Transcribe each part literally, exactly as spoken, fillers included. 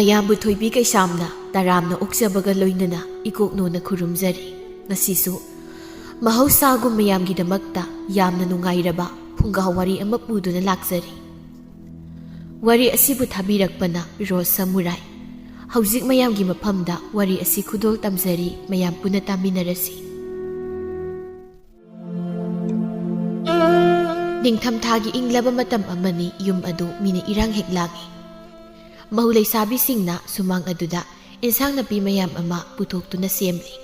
ꯃꯌꯥꯝꯕꯨ ꯊꯣꯏꯕꯤ ꯀꯩꯁꯥꯝꯅ ꯇꯔꯥꯝꯅ ꯑꯣꯛꯆꯕꯒ ꯂꯣꯏꯅꯅ ꯏꯀꯣꯛꯅꯣꯅ ꯈꯨꯔꯨꯝꯖꯔꯤ꯫ ꯉꯁꯤꯁꯨ ꯃꯍꯧꯁꯥꯒꯨꯝ ꯃꯌꯥꯝꯒꯤꯗꯃꯛꯇ ꯌꯥꯝꯅ ꯅꯨꯡꯉꯥꯏꯔꯕ ꯐꯨꯡꯒꯥ ꯋꯥꯔꯤ ꯑꯃ ꯄꯨꯗꯨꯅ ꯂꯥꯛꯆꯔꯤ꯫ ꯋꯥꯔꯤ ꯑꯁꯤꯕꯨ ꯊꯥꯕꯤꯔꯛꯄꯅ ꯔꯣꯁ ꯁꯃꯨꯔꯥꯏ꯫ ꯍꯧꯖꯤꯛ ꯃꯌꯥꯝꯒꯤ ꯃꯐꯝꯗ ꯋꯥꯔꯤ ꯑꯁꯤ ꯈꯨꯗꯣꯜ ꯇꯝꯖꯔꯤ, ꯃꯌꯥꯝ ꯄꯨꯟꯅ ꯇꯥꯃꯤꯟꯅꯔꯁꯤ꯫ ꯅꯤꯡꯊꯝꯊꯥꯒꯤ ꯏꯪꯂꯕ ꯃꯇꯝ ꯑꯃꯅꯤ꯫ ꯌꯨꯝ ꯑꯗꯨ ꯃꯤꯅ ꯏꯔꯥꯡ ꯍꯦꯛ ꯂꯥꯡꯏ꯫ ꯃꯧ ꯂꯩꯁꯥꯕꯤꯁꯤꯡꯅ ꯁꯨꯃꯥꯡ ꯑꯗꯨꯗ ꯏꯟꯁꯥꯡ ꯅꯥꯄꯤ ꯃꯌꯥꯝ ꯑꯃ ꯄꯨꯊꯣꯛꯇꯨꯅ ꯁꯦꯝꯂꯤ꯫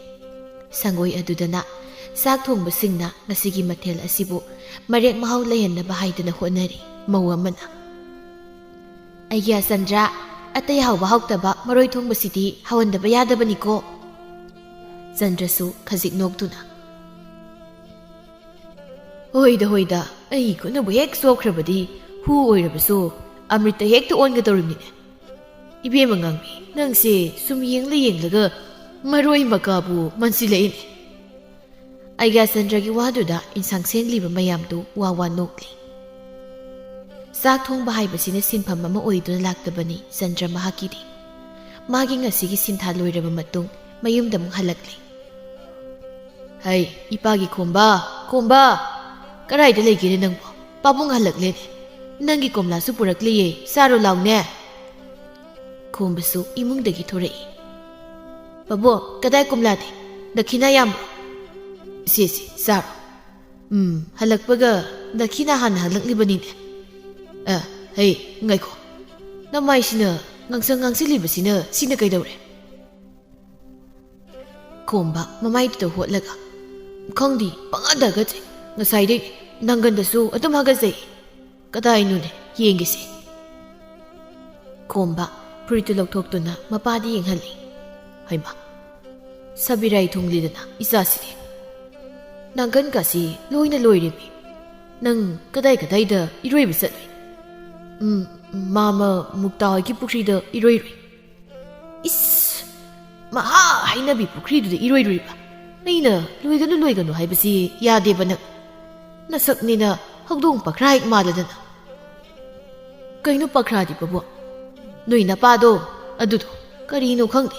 ꯁꯪꯒꯣꯏ ꯑꯗꯨꯗꯅ ꯆꯥꯛ ꯊꯣꯡꯕꯁꯤꯡꯅ ꯉꯁꯤꯒꯤ ꯃꯊꯦꯜ ꯑꯁꯤꯕꯨ ꯃꯔꯦꯛ ꯃꯍꯥꯎ ꯂꯩꯍꯟꯅꯕ ꯍꯥꯏꯗꯨꯅ ꯍꯣꯠꯅꯔꯤ꯫ ꯃꯧ ꯑꯃꯅ, "ꯑꯩꯒꯤ ꯆꯟꯗ꯭ꯔ, ꯑꯇꯩ ꯍꯥꯎꯕ ꯍꯥꯎꯇꯕ ꯃꯔꯣꯏ ꯊꯣꯡꯕꯁꯤꯗꯤ ꯍꯥꯎꯍꯟꯗꯕ ꯌꯥꯗꯕꯅꯤꯀꯣ꯫" ꯆꯟꯗ꯭ꯔꯁꯨ ꯈꯖꯤꯛ ꯅꯣꯛꯇꯨꯅ, "ꯍꯣꯏꯗ, ꯍꯣꯏꯗ, ꯑꯩ ꯈꯨꯠꯅꯕꯨ ꯍꯦꯛ ꯆꯣꯛꯈ꯭ꯔꯕꯗꯤ ꯍꯨ ꯑꯣꯏꯔꯕꯁꯨ ꯑꯃ꯭ꯔꯤꯠꯇ ꯍꯦꯛꯇ ꯑꯣꯟꯒꯗꯧꯔꯤꯕꯅꯤꯅꯦ꯫ ꯏꯕꯦꯝꯃ ꯉꯥꯡꯕꯤ, ꯅꯪꯁꯦ ꯁꯨꯝ ꯌꯦꯡꯂ ꯌꯦꯡꯂꯒ ꯃꯔꯣꯏ ꯃꯀꯥꯕꯨ ꯃꯟꯁꯤꯜꯂꯛꯏꯅꯦ꯫" ꯑꯩꯒ꯭ꯌꯥ ꯆꯟꯗ꯭ꯔꯒꯤ ꯋꯥꯗꯨꯗ ꯏꯟꯁꯥꯡ ꯁꯦꯝꯂꯤꯕ ꯃꯌꯥꯝꯗꯨ ꯋꯥ ꯋꯥ ꯅꯣꯛꯂꯤ꯫ ꯆꯥꯛ ꯊꯣꯡꯕ ꯍꯥꯏꯕꯁꯤꯅ ꯁꯤꯟꯐꯝ ꯑꯃ ꯑꯣꯏꯗꯨꯅ ꯂꯥꯛꯇꯕꯅꯤ ꯆꯟꯗ꯭ꯔ ꯃꯍꯥꯛꯀꯤꯗꯤ꯫ ꯃꯥꯒꯤ ꯉꯁꯤꯒꯤ ꯁꯤꯟꯊꯥ ꯂꯣꯏꯔꯕ ꯃꯇꯨꯡ ꯃꯌꯨꯝꯗ ꯑꯃꯨꯛ ꯍꯜꯂꯛꯂꯤ꯫ "ꯍꯩ, ꯏꯄꯥꯒꯤ ꯈꯣꯝꯕ, ꯈꯣꯝꯕ, ꯀꯗꯥꯏꯗ ꯂꯩꯒꯦꯅꯦ ꯅꯪꯕꯣ? ꯄꯥꯕꯨꯡ ꯍꯜꯂꯛꯂꯦꯅꯦ꯫ ꯅꯪꯒꯤ ꯀꯣꯝꯂꯥꯁꯨ ꯄꯨꯔꯛꯂꯤꯌꯦ, ꯆꯥꯔꯣ ꯂꯥꯎꯅꯦ꯫" ꯈꯣꯝꯕꯁꯨ ꯏꯃꯨꯡꯗꯒꯤ ꯊꯣꯔꯛꯏ꯫ "ꯄꯥꯕꯨꯡ, ꯀꯗꯥꯏ ꯀꯣꯝꯂꯥꯗꯤ? ꯗꯈꯤꯅꯥ ꯌꯥꯝꯕ꯭ꯔꯣ? ꯁꯦ, ꯁꯦ, ꯆꯥꯔꯣ꯫ ꯎꯝ, ꯍꯜꯂꯛꯄꯒ ꯗꯈꯤꯅꯥ ꯍꯥꯟꯅ ꯍꯜꯂꯛꯂꯤꯕꯅꯤꯅꯦ꯫ ꯑ, ꯍꯩ, ꯉꯥꯏꯈꯣ꯫ ꯅꯃꯥꯏꯁꯤꯅ ꯉꯥꯡꯁꯪ ꯉꯥꯡꯁꯤꯜꯂꯤꯕꯁꯤꯅ ꯁꯤꯅ ꯀꯩꯗꯧꯔꯦ?" ꯈꯣꯝꯕ ꯃꯃꯥꯏꯗꯨꯗ ꯍꯣꯠꯂꯒ, "ꯈꯪꯗꯦ, ꯄꯪꯍꯥꯒꯠꯆꯩ꯫ ꯉꯁꯥꯏꯗꯩ ꯅꯪꯒꯟꯗꯁꯨ ꯑꯗꯨꯝ ꯍꯥꯒꯠꯆꯩ꯫ ꯀꯗꯥꯏꯅꯣꯅꯦ, ꯌꯦꯡꯒꯦꯁꯦ꯫" ꯈꯣꯝꯕ ꯐꯨꯔꯤꯠꯇꯨ ꯂꯧꯊꯣꯛꯇꯨꯅ ꯃꯄꯥꯗ ꯌꯦꯡꯍꯜꯂꯤ꯫ "ꯍꯩꯃꯥ, ꯁꯕꯤꯔꯥꯏ ꯊꯨꯡꯂꯤꯗꯅ ꯏꯆꯥꯁꯤꯗꯤ꯫ ꯅꯪꯒꯟꯒꯁꯤ ꯂꯣꯏꯅ ꯂꯣꯏꯔꯦꯃꯤ꯫ ꯅꯪ ꯀꯗꯥꯏ ꯀꯗꯥꯏꯗ ꯏꯔꯣꯏꯕ ꯆꯠꯂꯨꯏ?" "ꯎꯝ, ꯃꯥꯃ ꯃꯨꯛꯇꯥ ꯍꯣꯏꯒꯤ ꯄꯨꯈ꯭ꯔꯤꯗ ꯏꯔꯣꯏꯔꯨꯏ꯫" "ꯏꯁ, ꯃꯍꯥ ꯍꯩꯅꯕꯤ ꯄꯨꯈ꯭ꯔꯤꯗꯨꯗ ꯏꯔꯣꯏꯔꯨꯏꯕ? ꯑꯩꯅ ꯂꯣꯏꯒꯅꯨ, ꯂꯣꯏꯒꯅꯨ ꯍꯥꯏꯕꯁꯤ ꯌꯥꯗꯦꯕ ꯅꯪ꯫ ꯅꯁꯛꯅꯤꯅ ꯍꯧꯗꯣꯡ ꯄꯈ꯭ꯔꯥ ꯍꯦꯛ ꯃꯥꯜꯂꯗꯅ꯫" "ꯀꯩꯅꯣ ꯄꯈ꯭ꯔꯥꯗꯤ, ꯄꯥꯕꯨꯡ? ꯅꯣꯏ ꯅꯄꯥꯗꯣ ꯑꯗꯨꯗꯣ ꯀꯔꯤꯅꯣ ꯈꯪꯗꯦ,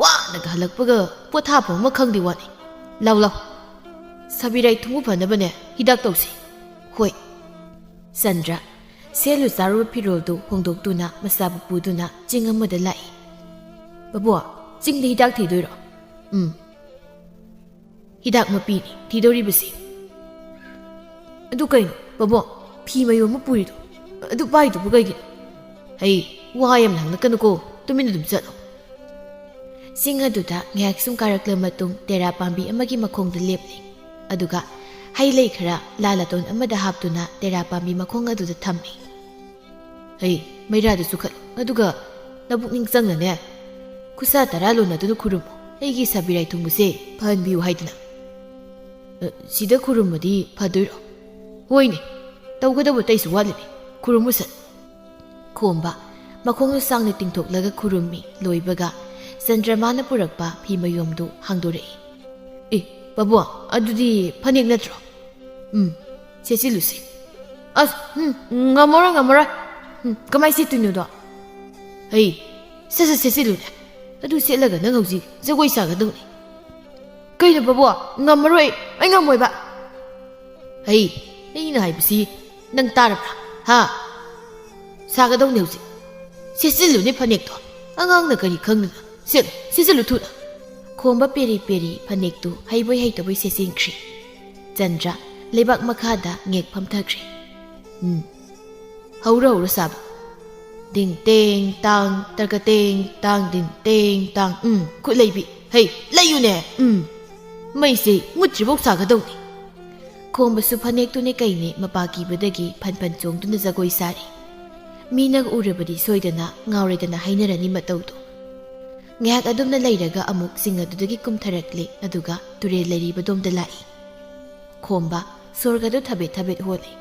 ꯋꯥꯅꯒ ꯍꯜꯂꯛꯄꯒ ꯄꯣꯊꯥꯐꯝ ꯑꯃ ꯈꯪꯗꯦ ꯋꯥꯅꯤ꯫ ꯂꯥꯎ ꯂꯥꯎ, ꯁꯥꯕꯤꯔꯥꯏ ꯊꯨꯡꯕ ꯐꯅꯕꯅꯦ ꯍꯤꯗꯥꯛ ꯇꯧꯁꯤ꯫ ꯍꯣꯏ꯫ ꯆꯟꯗ꯭ꯔ ꯁꯦꯠꯂꯨ ꯆꯥꯔꯨꯕ ꯐꯤꯔꯣꯜꯗꯨ ꯍꯣꯡꯗꯣꯛꯇꯨꯅ ꯃꯆꯥꯕꯨ ꯄꯨꯗꯨꯅ ꯆꯤꯡ ꯑꯃꯗ ꯂꯥꯛꯏ꯫ "ꯕꯕꯨ, ꯆꯤꯡꯗ ꯍꯤꯗꯥꯛ ꯊꯤꯗꯣꯏꯔꯣ?" "ꯎꯝ꯫ ꯍꯤꯗꯥꯛ ꯃꯄꯤꯅꯤ ꯊꯤꯗꯧꯔꯤꯕꯁꯤ꯫" "ꯑꯗꯨ ꯀꯩꯅꯣ ꯕꯕꯨ, ꯐꯤ ꯃꯌꯣꯝ ꯑꯃ ꯄꯨꯔꯤꯗꯣ, ꯑꯗꯨ ꯄꯥꯏꯗꯨꯕꯨ ꯀꯩꯒꯤꯅꯣ?" "ꯍꯩ, ꯋꯥ ꯌꯥꯝ ꯉꯥꯡꯂꯛꯀꯅꯨꯀꯣ, ꯇꯨꯃꯤꯟꯅ ꯑꯗꯨꯝ ꯆꯠꯂꯣ꯫" ꯆꯤꯡ ꯑꯗꯨꯗ ꯉꯥꯏꯍꯥꯛ ꯁꯨꯝ ꯀꯥꯔꯛꯂ ꯃꯇꯨꯡ ꯇꯦꯔꯥ ꯄꯥꯝꯕꯤ ꯑꯃꯒꯤ ꯃꯈꯣꯡꯗ ꯂꯦꯞꯂꯦ꯫ ꯑꯗꯨꯒ ꯍꯩ ꯂꯩ ꯈꯔ ꯂꯥ ꯂꯥꯇꯣꯟ ꯑꯃꯗ ꯍꯥꯞꯇꯨꯅ ꯇꯦꯔꯥ ꯄꯥꯝꯕꯤ ꯃꯈꯣꯡ ꯑꯗꯨꯗ ꯊꯝꯃꯤ꯫ "ꯍꯩ, ꯃꯩꯔꯥꯗꯨ ꯆꯨꯈꯠꯂꯨ, ꯑꯗꯨꯒ ꯅꯕꯨꯛꯅꯤꯡ ꯆꯪꯅꯅꯦ ꯈꯨꯠꯁꯥ ꯇꯔꯥ ꯂꯣꯟꯅꯗꯨꯅ ꯈꯨꯔꯨꯝꯃꯨ, ꯑꯩꯒꯤ ꯁꯥꯕꯤꯔꯥꯏ ꯊꯨꯡꯕꯁꯦ ꯐꯍꯟꯕꯤꯌꯨ ꯍꯥꯏꯗꯅ꯫" "ꯑ, ꯁꯤꯗ ꯈꯨꯔꯨꯝꯃꯗꯤ ꯐꯗꯣꯏꯔꯣ?" "ꯍꯣꯏꯅꯦ, ꯇꯧꯒꯗꯕ ꯑꯇꯩꯁꯨ ꯋꯥꯠꯂꯤꯅꯦ, ꯈꯨꯔꯨꯝꯃꯨ ꯁꯠ꯫" ꯈꯣꯝꯕ ꯃꯈꯣꯡꯗꯨ ꯁꯥꯡꯅ ꯇꯤꯡꯊꯣꯛꯂꯒ ꯈꯨꯔꯨꯝꯃꯤ꯫ ꯂꯣꯏꯕꯒ ꯆꯟꯗ꯭ꯔꯃꯥꯅ ꯄꯨꯔꯛꯄ ꯐꯤ ꯃꯌꯣꯝꯗꯨ ꯍꯥꯡꯗꯣꯔꯛꯏ꯫ "ꯑꯦ, ꯄꯥꯕꯨꯡ, ꯑꯗꯨꯗꯤ ꯐꯅꯦꯛ ꯅꯠꯇ꯭ꯔꯣ?" "ꯎꯝ, ꯁꯦꯠꯆꯤꯜꯂꯨꯁꯤ꯫" "ꯑꯁ, ꯎꯝ, ꯉꯝꯃꯔꯣꯏ, ꯉꯝꯃꯔꯣꯏ꯫ ꯎꯝ, ꯀꯃꯥꯏ ꯁꯦꯠꯇꯣꯏꯅꯣꯗꯣ?" "ꯍꯩ, ꯁꯠ ꯁꯠ ꯁꯦꯠꯆꯤꯜꯂꯨꯅꯦ꯫ ꯑꯗꯨ ꯁꯦꯠꯂꯒ ꯅꯪ ꯍꯧꯖꯤꯛ ꯖꯒꯣꯏ ꯁꯥꯒꯗꯧꯅꯤ꯫" "ꯀꯩꯅꯣ ꯄꯥꯕꯨꯡ, ꯉꯝꯃꯔꯣꯏ, ꯑꯩ ꯉꯝꯃꯣꯏꯕ꯫" "ꯍꯩ, ꯑꯩꯅ ꯍꯥꯏꯕꯁꯤ ꯅꯪ ꯇꯥꯔꯕ꯭ꯔꯥ? ꯍꯥ? ꯁꯥꯒꯗꯧꯅꯦ ꯍꯧꯖꯤꯛ꯫ ꯁꯦꯠꯆꯤꯜꯂꯨꯅꯦ ꯐꯅꯦꯛꯇꯣ꯫ ꯑꯉꯥꯡꯅ ꯀꯔꯤ ꯈꯪꯗꯅ꯫ ꯁꯦꯠꯂꯨ, ꯁꯦꯠꯆꯤꯜꯂꯨ ꯊꯨꯅ꯫" ꯈꯣꯝꯕ ꯄꯦꯔꯤ ꯄꯦꯔꯤ ꯐꯅꯦꯛꯇꯨ ꯍꯩꯕꯣꯏ ꯍꯩꯇꯕꯣꯏ ꯁꯦꯠꯆꯤꯟꯈ꯭ꯔꯦ꯫ ꯆꯟꯗ꯭ꯔ ꯂꯩꯕꯥꯛ ꯃꯈꯥꯗ ꯉꯦꯛ ꯐꯝꯊꯈ꯭ꯔꯦ꯫ "ꯎꯝ, ꯍꯧꯔꯣ, ꯍꯧꯔꯣ ꯁꯥꯕ꯫ ꯗꯤꯡ ꯇꯦꯡ ꯇꯥꯡ, ꯇꯔꯀ ꯇꯦꯡ ꯇꯥꯡ, ꯗꯤꯡ ꯇꯦꯡ ꯇꯥꯡ꯫ ꯎꯝ, ꯈꯨꯠ ꯂꯩꯕꯤ꯫ ꯍꯩ, ꯂꯩꯌꯨꯅꯦ꯫ ꯎꯝ, ꯃꯩꯁꯦ ꯃꯨꯠꯇ꯭ꯔꯤꯐꯥꯎ ꯁꯥꯒꯗꯧꯅꯤ꯫" ꯈꯣꯝꯕꯁꯨ ꯐꯅꯦꯛꯇꯨꯅꯦ ꯀꯩꯅꯦ ꯃꯄꯥ ꯀꯤꯕꯗꯒꯤ ꯐꯟ ꯐꯟ ꯆꯣꯡꯗꯨꯅ ꯖꯒꯣꯏ ꯁꯥꯔꯤ꯫ ꯃꯤꯅꯒ ꯎꯔꯕꯗꯤ ꯁꯣꯏꯗꯅ ꯉꯥꯎꯔꯦꯗꯅ ꯍꯥꯏꯅꯔꯅꯤ ꯃꯇꯧꯗꯣ꯫ ꯉꯥꯏꯍꯥꯛ ꯑꯗꯨꯝꯅ ꯂꯩꯔꯒ ꯑꯃꯨꯛ ꯆꯤꯡ ꯑꯗꯨꯗꯒꯤ ꯀꯨꯝꯊꯔꯛꯂꯦ, ꯑꯗꯨꯒ ꯇꯨꯔꯦꯜ ꯂꯩꯔꯤꯕꯗꯣꯝꯗ ꯂꯥꯛꯏ꯫ ꯈꯣꯝꯕ ꯁꯣꯔꯒꯗꯨ ꯊꯕꯦꯠ ꯊꯕꯦꯠ ꯍꯣꯜꯂꯤ꯫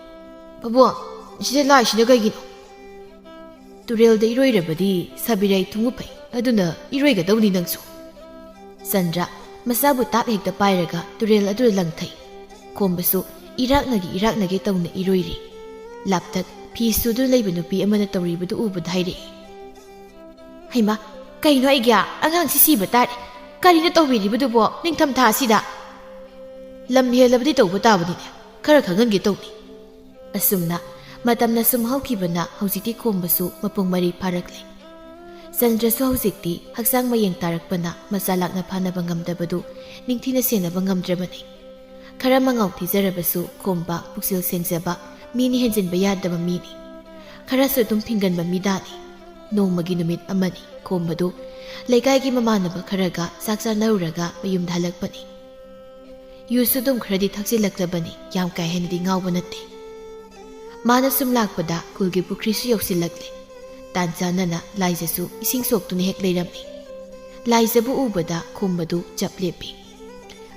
"ꯄꯥꯕꯨꯡ, ꯁꯤꯗ ꯂꯥꯛꯏꯁꯤꯅ ꯀꯩꯒꯤꯅꯣ?" "ꯇꯨꯔꯦꯜꯗ ꯏꯔꯣꯏꯔꯕꯗꯤ ꯁꯥꯕꯤꯔꯥꯏ ꯊꯨꯡꯉꯨ ꯐꯩ, ꯑꯗꯨꯅ ꯏꯔꯣꯏꯒꯗꯧꯅꯤ ꯅꯪꯁꯨ꯫" ꯆꯟꯗ꯭ꯔ ꯃꯆꯥꯕꯨ ꯇꯥꯞ ꯍꯦꯛꯇ ꯄꯥꯏꯔꯒ ꯇꯨꯔꯦꯜ ꯑꯗꯨꯗ ꯂꯪꯊꯩ꯫ ꯈꯣꯝꯕꯁꯨ ꯏꯔꯥꯛꯅꯒꯦ ꯏꯔꯥꯛꯅꯒꯦ ꯇꯧꯅ ꯏꯔꯣꯏꯔꯤ꯫ ꯂꯥꯞꯇꯛ ꯐꯤ ꯁꯨꯗꯨꯅ ꯂꯩꯕ ꯅꯨꯄꯤ ꯑꯃꯅ ꯇꯧꯔꯤꯕꯗꯨ ꯎꯕꯗ ꯍꯥꯏꯔꯛꯏ꯫ "ꯍꯩꯃꯥ, ꯀꯩꯅꯣ ꯑꯩꯒꯤ ꯑꯉꯥꯡꯁꯤ ꯁꯤꯕ ꯇꯥꯔꯦ꯫ ꯀꯔꯤꯅꯣ ꯇꯧꯕꯤꯔꯤꯕꯗꯨꯕꯣ ꯅꯤꯡꯊꯝꯊꯥ ꯑꯁꯤꯗ?" "ꯂꯝ ꯍꯦꯜꯂꯕꯗꯤ ꯇꯧꯕ ꯇꯥꯕꯅꯤꯅꯦ, ꯈꯔ ꯈꯪꯍꯟꯒꯦ ꯇꯧꯅꯤ꯫" ꯑꯁꯨꯝꯅ ꯃꯇꯝꯅ ꯁꯨꯝ ꯍꯧꯈꯤꯕꯅ ꯍꯧꯖꯤꯛꯇꯤ ꯈꯣꯝꯕꯁꯨ ꯃꯄꯨꯡ ꯃꯔꯩ ꯐꯥꯔꯛꯂꯦ꯫ ꯆꯟꯗ꯭ꯔꯁꯨ ꯍꯧꯖꯤꯛꯇꯤ ꯍꯛꯆꯥꯡ ꯃꯌꯦꯡ ꯇꯥꯔꯛꯄꯅ ꯃꯆꯥ ꯂꯥꯛꯅ ꯐꯥꯅꯕ ꯉꯝꯗꯕꯗꯨ ꯅꯤꯡꯊꯤꯅ ꯁꯦꯟꯅꯕ ꯉꯝꯗ꯭ꯔꯕꯅꯤ꯫ ꯈꯔ ꯃꯉꯥꯎ ꯊꯤꯖꯔꯕꯁꯨ ꯈꯣꯝꯕ ꯄꯨꯛꯆꯦꯜ ꯁꯦꯡꯖꯕ, ꯃꯤꯅ ꯍꯦꯟꯖꯤꯟꯕ ꯌꯥꯗꯕ ꯃꯤꯅꯤ꯫ ꯈꯔꯁꯨ ꯑꯗꯨꯝ ꯐꯤꯡꯒꯟꯕ ꯃꯤꯗꯥꯅꯤ꯫ ꯅꯣꯡꯃꯒꯤ ꯅꯨꯃꯤꯠ ꯑꯃꯅꯤ ꯈꯣꯝꯕꯗꯨ ꯂꯩꯀꯥꯏꯒꯤ ꯃꯃꯥꯟꯅꯕ ꯈꯔꯒ ꯆꯥꯛ ꯆꯥꯅꯔꯨꯔꯒ ꯃꯌꯨꯝꯗ ꯍꯜꯂꯛꯄꯅꯤ꯫ ꯌꯨꯁꯨ ꯑꯗꯨꯝ ꯈꯔꯗꯤ ꯊꯛꯆꯤꯜꯂꯛꯂꯕꯅꯤ, ꯌꯥꯝ ꯀꯥ ꯍꯦꯟꯅꯗꯤ ꯉꯥꯎꯕ ꯅꯠꯇꯦ꯫ ꯃꯥꯅ ꯁꯨꯝ ꯂꯥꯛꯄꯗ ꯈꯨꯜꯒꯤ ꯄꯨꯈ꯭ꯔꯤꯁꯨ ꯌꯧꯁꯤꯜꯂꯛꯂꯦ꯫ ꯇꯥꯟ ꯆꯥꯅꯅ ꯂꯥꯏꯖꯁꯨ ꯏꯁꯤꯡ ꯁꯣꯛꯇꯨꯅ ꯍꯦꯛ ꯂꯩꯔꯝꯃꯤ꯫ ꯂꯥꯏꯖꯕꯨ ꯎꯕꯗ ꯈꯣꯝꯕꯗꯨ ꯆꯞ ꯂꯦꯞꯄꯤ꯫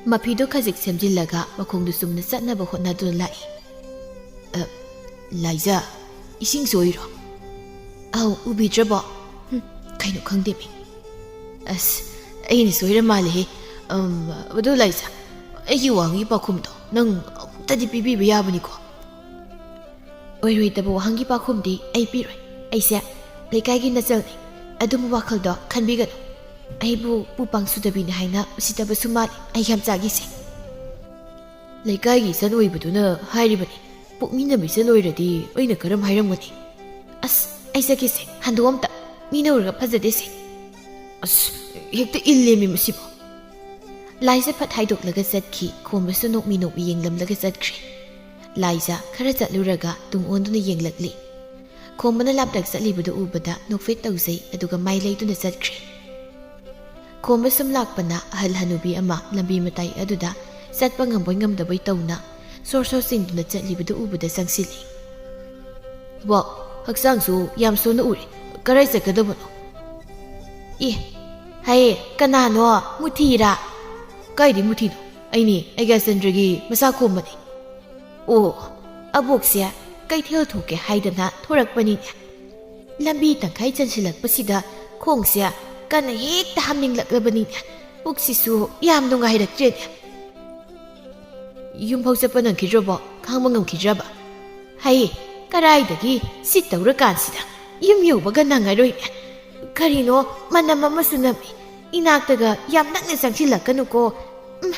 ꯃꯐꯤꯗꯨ ꯈꯖꯤꯛ ꯁꯦꯝꯖꯤꯜꯂꯒ ꯃꯈꯣꯡꯗꯨ ꯆꯨꯝꯅ ꯆꯠꯅꯕ ꯍꯣꯠꯅꯗꯨꯅ ꯂꯥꯛꯏ꯫ "ꯑ, ꯂꯥꯏꯖ, ꯏꯁꯤꯡ ꯁꯣꯛꯏꯔꯣ?" "ꯑꯧ, ꯎꯕꯤꯗ꯭ꯔꯕꯣ?" "ꯍꯨꯝ, ꯀꯩꯅꯣ ꯈꯪꯗꯦꯃꯤ꯫ ꯑꯁ, ꯑꯩꯅ ꯁꯣꯏꯔ ꯃꯥꯜꯂꯦꯍꯦ꯫ ꯑꯝ, ꯑꯗꯨ ꯂꯥꯏꯖ, ꯑꯩꯒꯤ ꯋꯥꯡꯒꯤ ꯄꯥꯈꯨꯝꯗꯣ ꯅꯪ ꯑꯃꯨꯛꯇꯗꯤ ꯄꯤꯕꯤꯕ ꯌꯥꯕꯅꯤꯀꯣ?" "ꯑꯣꯏꯔꯣꯏꯗꯕ ꯋꯥꯍꯪꯒꯤ ꯄꯥꯈꯨꯝꯗꯤ ꯑꯩ ꯄꯤꯔꯣꯏ꯫ ꯑꯩꯁꯦ ꯂꯩꯀꯥꯏꯒꯤ ꯅꯆꯜꯅꯤ꯫ ꯑꯗꯨꯝꯕ ꯋꯥꯈꯜꯗꯣ ꯈꯟꯕꯤꯒꯅꯨ꯫ ꯑꯩꯕꯨ ꯄꯨ ꯄꯥꯡ ꯁꯨꯗꯕꯤꯅꯤ ꯍꯥꯏꯅ ꯎꯁꯤꯠꯇꯕꯁꯨ ꯃꯥꯜꯂꯤ ꯑꯩ ꯌꯥꯝ ꯆꯥꯒꯤꯁꯦ꯫" "ꯂꯩꯀꯥꯏꯒꯤ ꯏꯆꯟ ꯑꯣꯏꯕꯗꯨꯅ ꯍꯥꯏꯔꯤꯕꯅꯤ꯫ ꯄꯣꯛꯃꯤꯟꯅꯕ ꯏꯆꯟ ꯑꯣꯏꯔꯗꯤ ꯑꯩꯅ ꯀꯔꯝ ꯍꯥꯏꯔꯝꯒꯅꯤ?" "ꯑꯁ, ꯑꯩ ꯆꯠꯀꯦꯁꯦ, ꯍꯟꯗꯣꯛ ꯑꯝꯇ꯫ ꯃꯤꯅ ꯎꯔꯒ ꯐꯖꯗꯦꯁꯦ꯫" "ꯑꯁ, ꯍꯦꯛꯇ ꯏꯜꯂꯦꯃꯤ ꯃꯁꯤꯕꯣ꯫" ꯂꯥꯏꯖ ꯐꯠ ꯍꯥꯏꯗꯣꯛꯂꯒ ꯆꯠꯈꯤ꯫ ꯈꯣꯝꯕꯁꯨ ꯅꯣꯛꯃꯤ ꯅꯣꯛꯃꯤ ꯌꯦꯡꯂꯝꯂꯒ ꯆꯠꯈ꯭ꯔꯦ꯫ ꯂꯥꯏꯖ ꯈꯔ ꯆꯠꯂꯨꯔꯒ ꯇꯨꯡ ꯑꯣꯟꯗꯨꯅ ꯌꯦꯡꯂꯛꯂꯤ꯫ ꯈꯣꯝꯕꯅ ꯂꯥꯞꯇꯛ ꯆꯠꯂꯤꯕꯗꯨ ꯎꯕꯗ ꯅꯣꯛꯐꯦꯠ ꯇꯧꯖꯩ, ꯑꯗꯨꯒ ꯃꯥꯏ ꯂꯩꯗꯨꯅ ꯆꯠꯈ꯭ꯔꯦ꯫ ꯈꯣꯝꯕ ꯁꯨꯝ ꯂꯥꯛꯄꯅ ꯑꯍꯜ ꯍꯅꯨꯕꯤ ꯑꯃ ꯂꯝꯕꯤ ꯃꯇꯥꯏ ꯑꯗꯨꯗ ꯆꯠꯄ ꯉꯝꯕꯣꯏ ꯉꯝꯗꯕꯣꯏ ꯇꯧꯅ ꯁꯣꯔ ꯁꯣꯔ ꯆꯤꯡꯗꯨꯅ ꯆꯠꯂꯤꯕꯗꯨ ꯎꯕꯗ ꯆꯪꯁꯤꯜꯂꯤ꯫ "ꯋꯥ, ꯍꯛꯆꯥꯡꯁꯨ ꯌꯥꯝ ꯁꯣꯟꯅ ꯎꯔꯦ꯫ ꯀꯔꯥꯏ ꯆꯠꯀꯗꯕꯅꯣ?" "ꯑꯦ, ꯍꯥꯏꯌꯦ, ꯀꯅꯥꯅꯣ? ꯃꯨꯊꯤꯔꯥ?" "ꯀꯥꯏꯗꯩ ꯃꯨꯊꯤꯅꯣ? ꯑꯩꯅꯦ, ꯑꯩꯒꯤ ꯆꯟꯗ꯭ꯔꯒꯤ ꯃꯆꯥ ꯈꯣꯝꯕꯅꯦ꯫" "ꯑꯣ, ꯑꯕꯣꯛꯁꯦ ꯀꯩꯊꯦꯜ ꯊꯣꯛꯀꯦ ꯍꯥꯏꯗꯅ ꯊꯣꯔꯛꯄꯅꯤꯅꯦ꯫ ꯂꯝꯕꯤ ꯇꯪꯈꯥꯏ ꯆꯟꯁꯤꯜꯂꯛꯄꯁꯤꯗ ꯈꯣꯡꯁꯦ ꯀꯟꯅ ꯍꯦꯛꯇ ꯍꯥꯝꯅꯤꯡꯂꯛꯂꯕꯅꯤꯅꯦ꯫ ꯄꯨꯛꯁꯤꯁꯨ ꯌꯥꯝ ꯅꯨꯡꯉꯥꯏꯔꯛꯇ꯭ꯔꯦꯅꯦ꯫" "ꯌꯨꯝꯐꯥꯎ ꯆꯠꯄ ꯅꯪꯈꯤꯗ꯭ꯔꯕꯣ? ꯈꯥꯡꯕ ꯉꯝꯈꯤꯗ꯭ꯔꯕ?" "ꯍꯩ, ꯀꯔꯥꯏꯗꯒꯤ, ꯁꯤ ꯇꯧꯔꯀꯥꯟꯁꯤꯗ ꯌꯨꯝ ꯌꯧꯕꯒ ꯅꯪꯉꯔꯣꯏꯅꯦ꯫ ꯀꯔꯤꯅꯣ? ꯃꯅꯝ ꯑꯃꯁꯨ ꯅꯝꯃꯤ꯫ ꯏꯅꯥꯛꯇꯒ ꯌꯥꯝ ꯅꯛꯅ ꯆꯪꯁꯤꯜꯂꯛꯀꯅꯨꯀꯣ꯫ ꯎꯝ,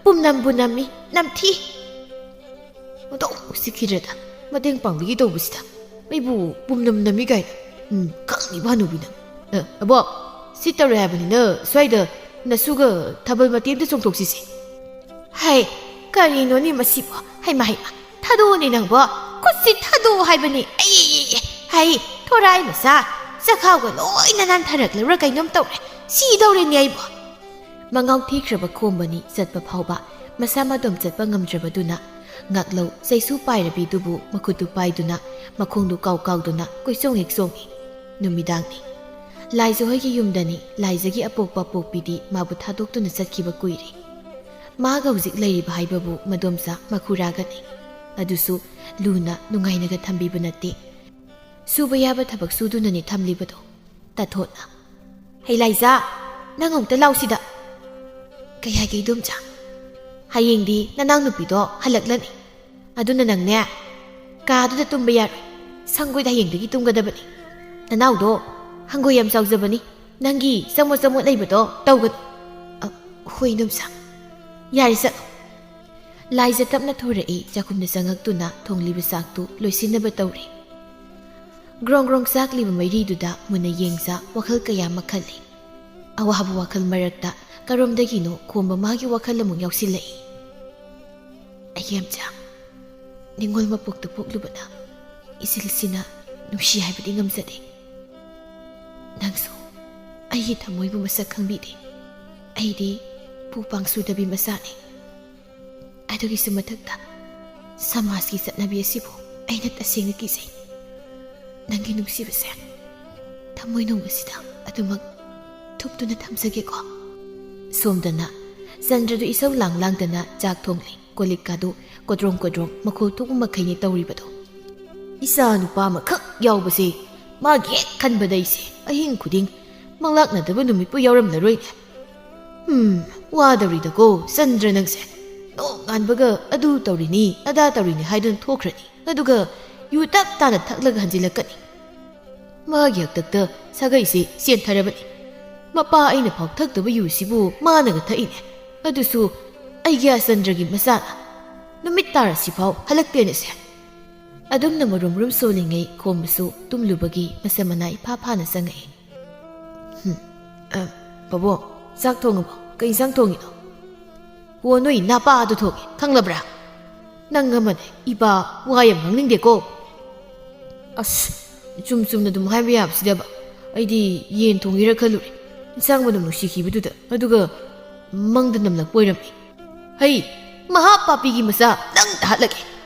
ꯄꯨꯝꯅꯝꯕꯨ ꯅꯝꯃꯤ, ꯅꯝꯊꯤ꯫ ꯑꯣꯟꯊꯣꯛ ꯎꯁꯤꯠꯈꯤꯗ꯭ꯔꯦꯗ, ꯃꯇꯦꯡ ꯄꯥꯡꯕꯤꯒꯦ ꯇꯧꯕꯁꯤꯗ ꯃꯩꯕꯨ ꯄꯨꯝꯅꯝ ꯅꯝꯃꯤ ꯀꯥꯏꯅ꯫ ꯎꯝ, ꯈꯪꯉꯤꯕ ꯍꯅꯨꯕꯤꯅ꯫ ꯑ, ꯑꯕꯣꯛ, ꯁꯤ ꯇꯧꯔꯦ ꯍꯥꯏꯕꯅꯤꯅ ꯁ꯭ꯋꯥꯏꯗ ꯅꯁꯨꯒ ꯊꯥꯕꯜ ꯃꯇꯦꯛ ꯑꯝꯇ ꯆꯣꯡꯊꯣꯛꯁꯤꯁꯦ꯫ ꯍꯩ, ꯀꯔꯤꯅꯣꯅꯦ ꯃꯁꯤꯕꯣ? ꯍꯩꯃꯥ, ꯍꯩꯃꯥ, ꯊꯥꯗꯣꯛꯑꯣꯅꯦ ꯅꯪꯕꯣ꯫ ꯈꯨꯠꯁꯤ ꯊꯥꯗꯣꯛꯑꯣ ꯍꯥꯏꯕꯅꯤ꯫ ꯑꯩ, ꯑꯩ, ꯑꯩ, ꯍꯩ, ꯊꯣꯔꯥꯏ ꯃꯆꯥ, ꯆꯈꯥꯎꯒ ꯂꯣꯏꯅ ꯅꯥꯟꯊꯔꯛꯂꯕ꯭ꯔꯥ ꯀꯩꯅꯣꯝ ꯇꯧꯔꯦ꯫ ꯁꯤꯗꯧꯔꯦꯅꯦ ꯑꯩꯕꯣ꯫ ꯃꯉꯥꯎ ꯊꯤꯈ꯭ꯔꯕ ꯈꯣꯝꯕꯅꯤ ꯆꯠꯄ ꯐꯥꯎꯕ ꯃꯁꯥ ꯃꯇꯣꯝ ꯆꯠꯄ ꯉꯝꯗ꯭ꯔꯕꯗꯨꯅ ꯉꯥꯛꯂꯧ ꯆꯩꯁꯨ ꯄꯥꯏꯔꯕꯤꯗꯨꯕꯨ ꯃꯈꯨꯠꯇꯨ ꯄꯥꯏꯗꯨꯅ ꯃꯈꯣꯡꯗꯨ ꯀꯥꯎ ꯀꯥꯎꯗꯨꯅ ꯀꯣꯏꯆꯣꯡ ꯍꯦꯛ ꯆꯣꯡꯏ꯫ ꯅꯨꯃꯤꯗꯥꯡꯅꯤ꯫ ꯂꯥꯏꯖ ꯍꯣꯏꯒꯤ ꯌꯨꯝꯗꯅꯤ꯫ ꯂꯥꯏꯖꯒꯤ ꯑꯄꯣꯛꯄ ꯑꯄꯣꯛꯄꯤꯗꯤ ꯃꯥꯕꯨ ꯊꯥꯗꯣꯛꯇꯨꯅ ꯆꯠꯈꯤꯕ ꯀꯨꯏꯔꯦ꯫ ꯃꯥꯒ ꯍꯧꯖꯤꯛ ꯂꯩꯔꯤꯕ ꯍꯥꯏꯕꯕꯨ ꯃꯗꯣꯝꯆꯥ ꯃꯈꯨꯔꯥꯒꯅꯤ꯫ ꯑꯗꯨꯁꯨ ꯂꯨꯅ ꯅꯨꯡꯉꯥꯏꯅꯒ ꯊꯝꯕꯤꯕ ꯅꯠꯇꯦ꯫ ꯁꯨꯕ ꯌꯥꯕ ꯊꯕꯛ ꯁꯨꯗꯨꯅꯅꯤ ꯊꯝꯂꯤꯕꯗꯣ꯫ ꯇꯥꯊꯣꯠꯅ, "ꯍꯩ ꯂꯥꯏꯖꯥ, ꯅꯪ ꯑꯃꯨꯛꯇ ꯂꯥꯎꯁꯤꯗ꯫" "ꯀꯩ ꯍꯥꯏꯒꯦ ꯏꯗꯣꯝꯆꯥ?" "ꯍꯌꯦꯡꯗꯤ ꯅꯅꯥꯎ ꯅꯨꯄꯤꯗꯣ ꯍꯜꯂꯛꯂꯅꯤ꯫ ꯑꯗꯨꯅ ꯅꯪꯅꯦ, ꯀꯥꯗꯨꯗ ꯇꯨꯝꯕ ꯌꯥꯔꯣꯏ꯫ ꯁꯪꯒꯣꯏꯗ ꯍꯌꯦꯡꯗꯒꯤ ꯇꯨꯝꯒꯗꯕꯅꯤ꯫ ꯅꯅꯥꯎꯗꯣ ꯍꯪꯒꯣꯏ ꯌꯥꯝ ꯆꯥꯎꯖꯕꯅꯤ꯫ ꯅꯪꯒꯤ ꯆꯃꯣꯠ ꯆꯃꯣꯠ ꯂꯩꯕꯗꯣ ꯇꯧꯒꯅꯨ꯫" "ꯑ, ꯍꯣꯏ ꯏꯗꯣꯝꯆꯥ꯫ ꯌꯥꯔꯦ, ꯆꯠꯂꯣ꯫" ꯂꯥꯏꯖ ꯇꯞꯅ ꯊꯣꯔꯛꯏ꯫ ꯆꯥꯛꯈꯨꯝꯗ ꯆꯪꯉꯛꯇꯨꯅ ꯊꯣꯡꯂꯤꯕ ꯆꯥꯛꯇꯨ ꯂꯣꯏꯁꯤꯟꯅꯕ ꯇꯧꯔꯤ꯫ ꯒ꯭ꯔꯣꯡ ꯒ꯭ꯔꯣꯡ ꯆꯥꯛꯂꯤꯕ ꯃꯩꯔꯤꯗꯨꯗ ꯃꯨꯟꯅ ꯌꯦꯡꯖ ꯋꯥꯈꯜ ꯀꯌꯥ ꯑꯃ ꯈꯜꯂꯤ꯫ ꯑꯋꯥꯕ ꯋꯥꯈꯜ ꯃꯔꯛꯇ ꯀꯔꯣꯝꯗꯒꯤꯅꯣ ꯈꯣꯝꯕ ꯃꯥꯒꯤ ꯋꯥꯈꯜ ꯑꯃꯨꯛ ꯌꯥꯎꯁꯤꯜꯂꯛꯏ꯫ "ꯑꯩꯒꯤ ꯑꯝꯆꯥ, ꯅꯤꯡꯉꯣꯜ ꯃꯄꯣꯛꯇ ꯄꯣꯛꯂꯨꯕꯅ ꯏꯆꯤꯜꯁꯤꯅ ꯅꯨꯡꯁꯤ ꯍꯥꯏꯕꯗꯤ ꯉꯝꯖꯗꯦ꯫ ꯅꯪꯁꯨ ꯑꯩꯒꯤ ꯊꯃꯣꯏꯕꯨ ꯃꯁꯛ ꯈꯪꯕꯤꯗꯦ꯫ ꯑꯩꯗꯤ ꯄꯨ ꯄꯥꯡ ꯁꯨꯗꯕꯤ ꯃꯆꯥꯅꯤ꯫ ꯑꯗꯨꯒꯤꯁꯨ ꯃꯊꯛꯇ ꯁꯃꯥꯖꯀꯤ ꯆꯠꯅꯕꯤ ꯑꯁꯤꯕꯨ ꯑꯩꯅ ꯇꯁꯦꯡꯅ ꯀꯤꯖꯩ꯫ ꯅꯪꯒꯤ ꯅꯨꯡꯁꯤꯕꯁꯦ ꯊꯃꯣꯏ ꯅꯨꯡ ꯑꯁꯤꯗ ꯑꯗꯨꯃꯛ ꯊꯨꯞꯇꯨꯅ ꯊꯝꯖꯒꯦꯀꯣ꯫" ꯁꯣꯝꯗꯅ ꯆꯟꯗ꯭ꯔꯗꯨ ꯏꯁꯧ ꯂꯥꯡ ꯂꯥꯡꯗꯅ ꯆꯥꯛ ꯊꯣꯡꯂꯤ꯫ ꯀꯣꯜꯂꯤꯛꯀꯥꯗꯨ ꯀꯣꯗ꯭ꯔꯣꯡ ꯀꯣꯗ꯭ꯔꯣꯡ ꯃꯈꯣꯜ ꯊꯣꯛꯄ ꯃꯈꯩꯅꯤ ꯇꯧꯔꯤꯕꯗꯣ꯫ "ꯏꯆꯥ ꯅꯨꯄꯥ ꯑꯃꯈꯛ ꯌꯥꯎꯕꯁꯦ ꯃꯥꯒꯤ ꯍꯦꯛ ꯈꯟꯕꯗ ꯑꯩꯁꯦ ꯑꯍꯤꯡ ꯈꯨꯗꯤꯡ ꯃꯪꯂꯥꯛꯅꯗꯕ ꯅꯨꯃꯤꯠꯄꯨ ꯌꯥꯎꯔꯝꯂꯔꯣꯏꯅꯦ꯫ ꯎꯝ, ꯋꯥꯗꯧꯔꯤꯗꯀꯣ ꯆꯟꯗ꯭ꯔ ꯅꯪꯁꯦ꯫ ꯅꯣꯡꯉꯥꯟꯕꯒ ꯑꯗꯨ ꯇꯧꯔꯤꯅꯤ, ꯑꯗꯥ ꯇꯧꯔꯤꯅꯤ ꯍꯥꯏꯗꯨꯅ ꯊꯣꯛꯈ꯭ꯔꯅꯤ꯫ ꯑꯗꯨꯒ ꯌꯨ ꯇꯞ ꯇꯥꯅ ꯊꯛꯂꯒ ꯍꯟꯖꯤꯜꯂꯛꯀꯅꯤ꯫ ꯃꯥꯒꯤ ꯍꯥꯛꯇꯛꯇ ꯁꯥꯒꯩꯁꯦ ꯆꯦꯟꯊꯔꯕꯅꯤ꯫ ꯃꯄꯥ ꯑꯩꯅ ꯐꯥꯎ ꯊꯛꯇꯕ ꯌꯨꯁꯤꯕꯨ ꯃꯥꯅꯒ ꯊꯛꯏꯅꯦ꯫ ꯑꯗꯨꯁꯨ ꯑꯩꯒꯤ ꯑꯆꯟꯗ꯭ꯔꯒꯤ ꯃꯆꯥꯅ꯫ ꯅꯨꯃꯤꯠ ꯇꯥꯔꯁꯤꯐꯥꯎ ꯍꯜꯂꯛꯇꯦꯅꯦꯁꯦ꯫ ꯑꯗꯨꯝꯅ ꯃꯔꯨꯝ ꯃꯔꯨꯝ ꯁꯣꯜꯂꯤꯉꯩ ꯈꯣꯝꯕꯁꯨ ꯇꯨꯝꯂꯨꯕꯒꯤ ꯃꯁꯝ ꯃꯅꯥ ꯏꯐꯥ ꯐꯥꯅ ꯆꯪꯉꯛꯏ꯫ "ꯍꯝ, ꯑ, ꯄꯥꯕꯨꯡ, ꯆꯥꯛ ꯊꯣꯡꯉꯕꯣ? ꯀꯩ ꯏꯟꯁꯥꯡ ꯊꯣꯡꯉꯤꯅꯣ?" "ꯑꯣ, ꯅꯣꯏ ꯅꯄꯥꯗꯣ ꯊꯣꯡꯉꯦ, ꯈꯪꯂꯕ꯭ꯔꯥ? ꯅꯪ ꯑꯃꯅꯦ, ꯏꯄꯥ ꯋꯥ ꯌꯥꯝ ꯉꯥꯡꯅꯤꯡꯗꯦꯀꯣ꯫" "ꯑꯁ, ꯆꯨꯝ ꯆꯨꯝꯅ ꯑꯗꯨꯝ ꯍꯥꯏꯕ ꯌꯥꯕꯁꯤꯗꯕ꯫ ꯑꯩꯗꯤ ꯌꯦꯟ ꯊꯣꯡꯉꯤꯔ ꯈꯜꯂꯨꯔꯦ, ꯏꯟꯁꯥꯡ ꯃꯅꯝ ꯅꯨꯡꯁꯤꯈꯤꯕꯗꯨꯗ, ꯑꯗꯨꯒ ꯃꯪꯗ ꯅꯝꯂꯛꯄ ꯑꯣꯏꯔꯝꯃꯤ꯫ ꯍꯩ, ꯃꯍꯥ ꯄꯥꯄꯤꯒꯤ ꯃꯆꯥ, ꯅꯪ ꯇꯥꯍꯠꯂꯒꯦ꯫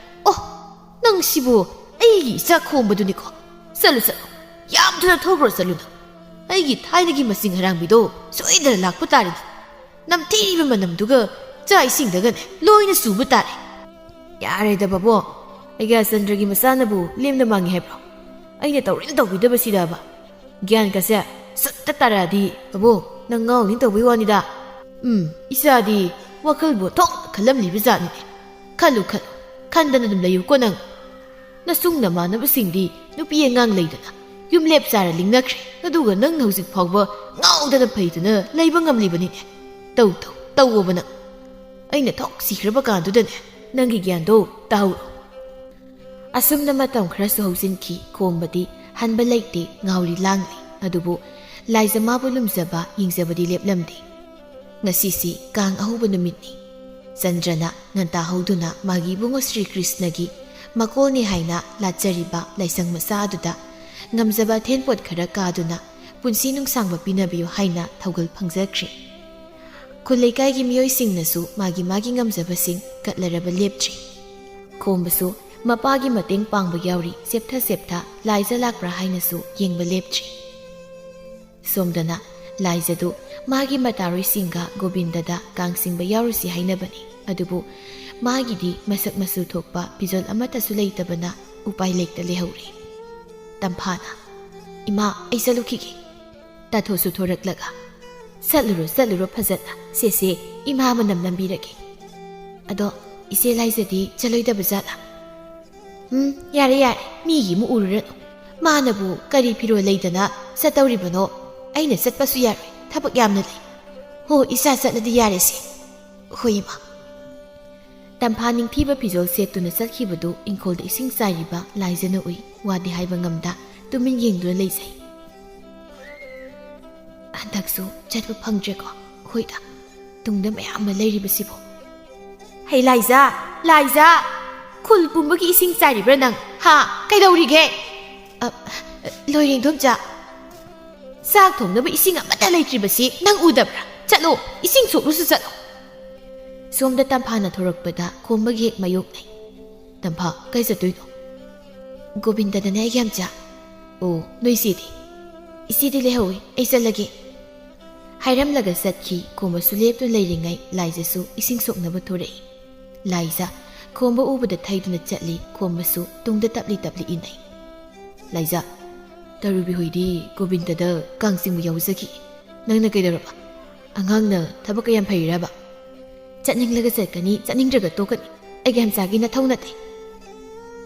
ꯑꯣ, ꯅꯪ ꯁꯤꯕꯨ ꯑꯩꯒꯤ ꯏꯆꯥ ꯈꯣꯝꯕꯗꯨꯅꯤꯀꯣ꯫ ꯆꯠꯂꯨ, ꯆꯠꯂꯨ, ꯌꯥꯝ ꯊꯨꯅ ꯊꯣꯛꯈ꯭ꯔꯣ, ꯆꯠꯂꯨ ꯅꯪ꯫ ꯑꯩꯒꯤ ꯊꯥꯏꯅꯒꯤ ꯃꯁꯤꯡ ꯍꯔꯥꯡꯕꯤꯗꯣ ꯁꯣꯏꯗꯅ ꯂꯥꯛꯄ ꯇꯥꯔꯦꯅꯦ꯫ ꯅꯝꯊꯤꯕ ꯃꯅꯝꯗꯨꯒ ꯆꯥꯛ ꯏꯁꯤꯡꯗꯒꯅꯦ ꯂꯣꯏꯅ ꯆꯨꯕ ꯇꯥꯔꯦ꯫" "ꯌꯥꯔꯦꯗ ꯕꯥꯕꯣ, ꯑꯩꯒ ꯆꯟꯗ꯭ꯔꯒꯤ ꯃꯆꯥꯅꯕꯨ ꯂꯦꯝꯅ ꯃꯥꯡꯉꯤ ꯍꯥꯏꯕ꯭ꯔꯣ? ꯑꯩꯅ ꯇꯧꯔꯤꯅ ꯇꯧꯕꯤꯗꯕꯁꯤꯗꯕ꯫ ꯒ꯭ꯌꯥꯟꯒꯁꯦ ꯁꯨꯠꯇ ꯇꯥꯔꯛꯑꯗꯤ, ꯕꯥꯕꯣ, ꯅꯪ ꯉꯥꯎꯅꯤ ꯇꯧꯕꯩ ꯋꯥꯅꯤꯗ꯫ ꯎꯝ, ꯏꯆꯥꯗꯤ ꯋꯥꯈꯜꯕꯨ ꯊꯣꯛꯅ ꯈꯜꯂꯝꯂꯤꯕ ꯖꯥꯠꯅꯤꯅꯦ꯫ ꯈꯜꯂꯨ, ꯈꯜꯂꯨ, ꯈꯟꯗꯅ ꯑꯗꯨꯝ ꯂꯩꯌꯨꯀꯣ ꯅꯪ꯫ ꯅꯁꯨꯡ ꯅꯃꯥꯟꯅꯕꯁꯤꯡꯗꯤ ꯅꯨꯄꯤ ꯑꯉꯥꯡ ꯂꯩꯗꯅ ꯌꯨꯝ ꯂꯦꯞ ꯆꯥꯔ ꯂꯤꯡꯅꯈ꯭ꯔꯦ, ꯑꯗꯨꯒ ꯅꯪꯅ ꯍꯧꯖꯤꯛ ꯐꯥꯎꯕ ꯉꯥꯎꯗꯅ ꯐꯩꯗꯅ ꯂꯩꯕ ꯉꯝꯂꯤꯕꯅꯤꯅꯦ꯫ ꯇꯧ, ꯇꯧ, ꯇꯧꯑꯣꯕ ꯅꯪ꯫ ꯑꯩꯅ ꯊꯣꯛ ꯁꯤꯈ꯭ꯔꯕ ꯀꯥꯟꯗꯨꯗꯅꯦ ꯅꯪꯒꯤ ꯒ꯭ꯌꯥꯟꯗꯣ ꯇꯥꯍꯧꯔꯣ꯫" ꯑꯁꯨꯝꯅ ꯃꯇꯝ ꯈꯔꯁꯨ ꯍꯧꯖꯤꯟꯈꯤ꯫ ꯈꯣꯝꯕꯗꯤ ꯍꯟꯕ ꯂꯩꯇꯦ, ꯉꯥꯎꯔꯤ ꯂꯥꯡꯂꯤ꯫ ꯑꯗꯨꯕꯨ ꯂꯥꯏꯖ ꯃꯥꯕꯨ ꯂꯨꯝꯖꯕ, ꯌꯦꯡꯖꯕꯗꯤ ꯂꯦꯞꯂꯝꯗꯦ꯫ ꯉꯁꯤꯁꯤ ꯀꯥꯡ ꯑꯍꯧꯕ ꯅꯨꯃꯤꯠꯅꯤ꯫ ꯆꯟꯗ꯭ꯔꯅ ꯉꯟꯇꯥ ꯍꯧꯗꯨꯅ ꯃꯥꯒꯤ ꯏꯕꯨꯡꯉꯣ ꯁ꯭ꯔꯤ ꯀ꯭ꯔꯤꯁꯅꯒꯤ ꯃꯀꯣꯜꯅꯤ ꯍꯥꯏꯅ ꯂꯥꯠꯆꯔꯤꯕ ꯂꯥꯏꯁꯪ ꯃꯆꯥ ꯑꯗꯨꯗ ꯉꯝꯖꯕ ꯑꯊꯦꯟꯄꯣꯠ ꯈꯔ ꯀꯥꯗꯨꯅ ꯄꯨꯟꯁꯤ ꯅꯨꯡꯁꯥꯡꯕ ꯄꯤꯅꯕꯤꯌꯨ ꯍꯥꯏꯅ ꯊꯧꯒꯜ ꯐꯪꯖꯈ꯭ꯔꯦ꯫ ꯈꯨꯜ ꯂꯩꯀꯥꯏꯒꯤ ꯃꯤꯑꯣꯏꯁꯤꯡꯅꯁꯨ ꯃꯥꯒꯤ ꯃꯥꯒꯤ ꯉꯝꯖꯕꯁꯤꯡ ꯀꯠꯂꯔꯕ ꯂꯦꯞꯇ꯭ꯔꯤ꯫ ꯈꯣꯝꯕꯁꯨ ꯃꯄꯥꯒꯤ ꯃꯇꯦꯡ ꯄꯥꯡꯕ ꯌꯥꯎꯔꯤ, ꯆꯦꯞꯊ ꯆꯦꯞꯊ ꯂꯥꯏꯖ ꯂꯥꯛꯄ꯭ꯔꯥ ꯍꯥꯏꯅꯁꯨ ꯌꯦꯡꯕ ꯂꯦꯞꯇ꯭ꯔꯤ꯫ ꯁꯣꯝꯗꯅ ꯂꯥꯏꯖꯗꯨ ꯃꯥꯒꯤ ꯃꯇꯥꯔꯣꯏꯁꯤꯡꯒ ꯒꯣꯕꯤꯟꯗꯗ ꯀꯥꯡ ꯆꯤꯡꯕ ꯌꯥꯎꯔꯨꯁꯤ ꯍꯥꯏꯅꯕꯅꯤ꯫ ꯑꯗꯨꯕꯨ ꯃꯥꯒꯤꯗꯤ ꯃꯁꯛ ꯃꯆꯨ ꯊꯣꯛꯄ ꯐꯤꯖꯣꯜ ꯑꯃꯠꯇꯁꯨ ꯂꯩꯇꯕꯅ ꯎꯄꯥꯏ ꯂꯩꯇ ꯂꯩꯍꯧꯔꯦ꯫ ꯇꯝꯐꯥꯅ, "ꯏꯃꯥ, ꯑꯩ ꯆꯠꯂꯨꯈꯤꯒꯦ꯫" ꯇꯥꯊꯣꯛꯁꯨ ꯊꯣꯔꯛꯂꯒ, "ꯆꯠꯂꯨꯔꯣ, ꯆꯠꯂꯨꯔꯣ ꯐꯖꯅ꯫ ꯁꯦ, ꯁꯦ, ꯏꯃꯥ ꯃꯅꯝ ꯅꯝꯕꯤꯔꯒꯦ꯫ ꯑꯗꯣ ꯏꯆꯦ ꯂꯥꯏꯖꯗꯤ ꯆꯠꯂꯣꯏꯗꯕ ꯖꯥꯠꯂꯥ?" "ꯎꯝ, ꯌꯥꯔꯦ, ꯌꯥꯔꯦ, ꯃꯤꯒꯤ ꯑꯃꯨꯛ ꯎꯔꯨꯔꯅꯨ꯫ ꯃꯥꯅꯕꯨ ꯀꯔꯤ ꯐꯤꯔꯣꯜ ꯂꯩꯗꯅ ꯆꯠꯇꯧꯔꯤꯕꯅꯣ? ꯑꯩꯅ ꯆꯠꯄꯁꯨ ꯌꯥꯔꯣꯏ, ꯊꯕꯛ ꯌꯥꯝꯅ ꯂꯩ꯫ ꯍꯣ, ꯏꯆꯥ ꯆꯠꯂꯗꯤ ꯌꯥꯔꯦꯁꯦ꯫ ꯍꯣꯏ, ꯏꯃꯥ꯫ ꯇꯝꯐꯥ ꯅꯤꯡꯊꯤꯕ ꯐꯤꯖꯣꯜ ꯁꯦꯠꯇꯨꯅ ꯆꯠꯈꯤꯕꯗꯨ ꯏꯪꯈꯣꯜꯗ ꯏꯁꯤꯡ ꯆꯥꯏꯔꯤꯕ ꯂꯥꯏꯖꯅ ꯎꯏ꯫ ꯋꯥꯗꯤ ꯍꯥꯏꯕ ꯉꯝꯗ ꯇꯨꯃꯤꯟ ꯌꯦꯡꯗꯨꯅ ꯂꯩꯖꯩ꯫ ꯍꯟꯗꯛꯁꯨ ꯆꯠꯄ ꯐꯪꯗ꯭ꯔꯦꯀꯣ? ꯍꯣꯏꯗ, ꯇꯨꯡꯗ ꯃꯌꯥꯝ ꯑꯃ ꯂꯩꯔꯤꯕꯁꯤꯕꯨ꯫ ꯍꯩ ꯂꯥꯏꯖ, ꯂꯥꯏꯖ! ꯈꯨꯜ ꯄꯨꯝꯕꯒꯤ ꯏꯁꯤꯡ ꯆꯥꯏꯔꯤꯕ꯭ꯔꯥ ꯅꯪ? ꯍꯥ? ꯀꯩꯗꯧꯔꯤꯒꯦ? ꯑ, ꯂꯣꯏꯔꯦ, ꯏꯟꯗꯣꯝꯆꯥ꯫ ꯆꯥꯛ ꯊꯣꯡꯅꯕ ꯏꯁꯤꯡ ꯑꯃꯠꯇ ꯂꯩꯇ꯭ꯔꯤꯕꯁꯤ ꯅꯪ ꯎꯗꯕ꯭ꯔꯥ? ꯆꯠꯂꯣ, ꯏꯁꯤꯡ ꯁꯣꯛꯂꯨꯁꯨ ꯆꯠꯂꯣ꯫ ꯁꯣꯝꯗ ꯇꯝꯐꯥꯅ ꯊꯣꯔꯛꯄꯗ ꯈꯣꯝꯕꯒ ꯍꯦꯛ ꯃꯥꯌꯣꯛꯅꯩ꯫ ꯇꯝꯐꯥ, ꯀꯥꯏ ꯆꯠꯇꯣꯏꯅꯣ? ꯒꯣꯕꯤꯟꯗꯗꯅꯦ, ꯑꯩꯒꯤ ꯌꯥꯝꯆꯥ꯫ ꯑꯣ, ꯅꯣꯏ ꯏꯆꯦꯗꯤ? ꯏꯆꯦꯗꯤ ꯂꯩꯍꯧꯏ, ꯑꯩ ꯆꯠꯂꯒꯦ꯫ ꯍꯥꯏꯔꯝꯂꯒ ꯆꯠꯈꯤ꯫ ꯈꯣꯝꯕꯁꯨ ꯂꯦꯞꯇꯨꯅ ꯂꯩꯔꯤꯉꯩ ꯂꯥꯏꯖꯁꯨ ꯏꯁꯤꯡ ꯁꯣꯛꯅꯕ ꯊꯣꯔꯛꯏ꯫ ꯂꯥꯏꯖ ꯈꯣꯝꯕ ꯎꯕꯗ ꯊꯩꯗꯨꯅ ꯆꯠꯂꯤ꯫ ꯈꯣꯝꯕꯁꯨ ꯇꯨꯡꯗ ꯇꯞꯂꯤ ꯇꯞꯂꯤ ꯏꯟꯅꯩ꯫ ꯂꯥꯏꯖ, ꯇꯔꯨꯕꯤ ꯍꯣꯏꯗꯤ ꯒꯣꯕꯤꯟꯗꯗ ꯀꯥꯡ ꯆꯤꯡꯕ ꯌꯥꯎꯖꯈꯤ꯫ ꯅꯪꯅ ꯀꯩꯗꯧꯔꯕ? ꯑꯉꯥꯡꯅ ꯊꯕꯛꯀ ꯌꯥꯝ ꯐꯩꯔꯕ? ꯆꯠꯅꯤꯡꯂꯒ ꯆꯠꯀꯅꯤ, ꯆꯠꯅꯤꯡꯗ꯭ꯔꯒ ꯇꯣꯛꯀꯅꯤ꯫ ꯑꯩꯒꯤ ꯌꯥꯝꯆꯥꯒꯤ ꯅꯊꯧ ꯅꯠꯇꯦ꯫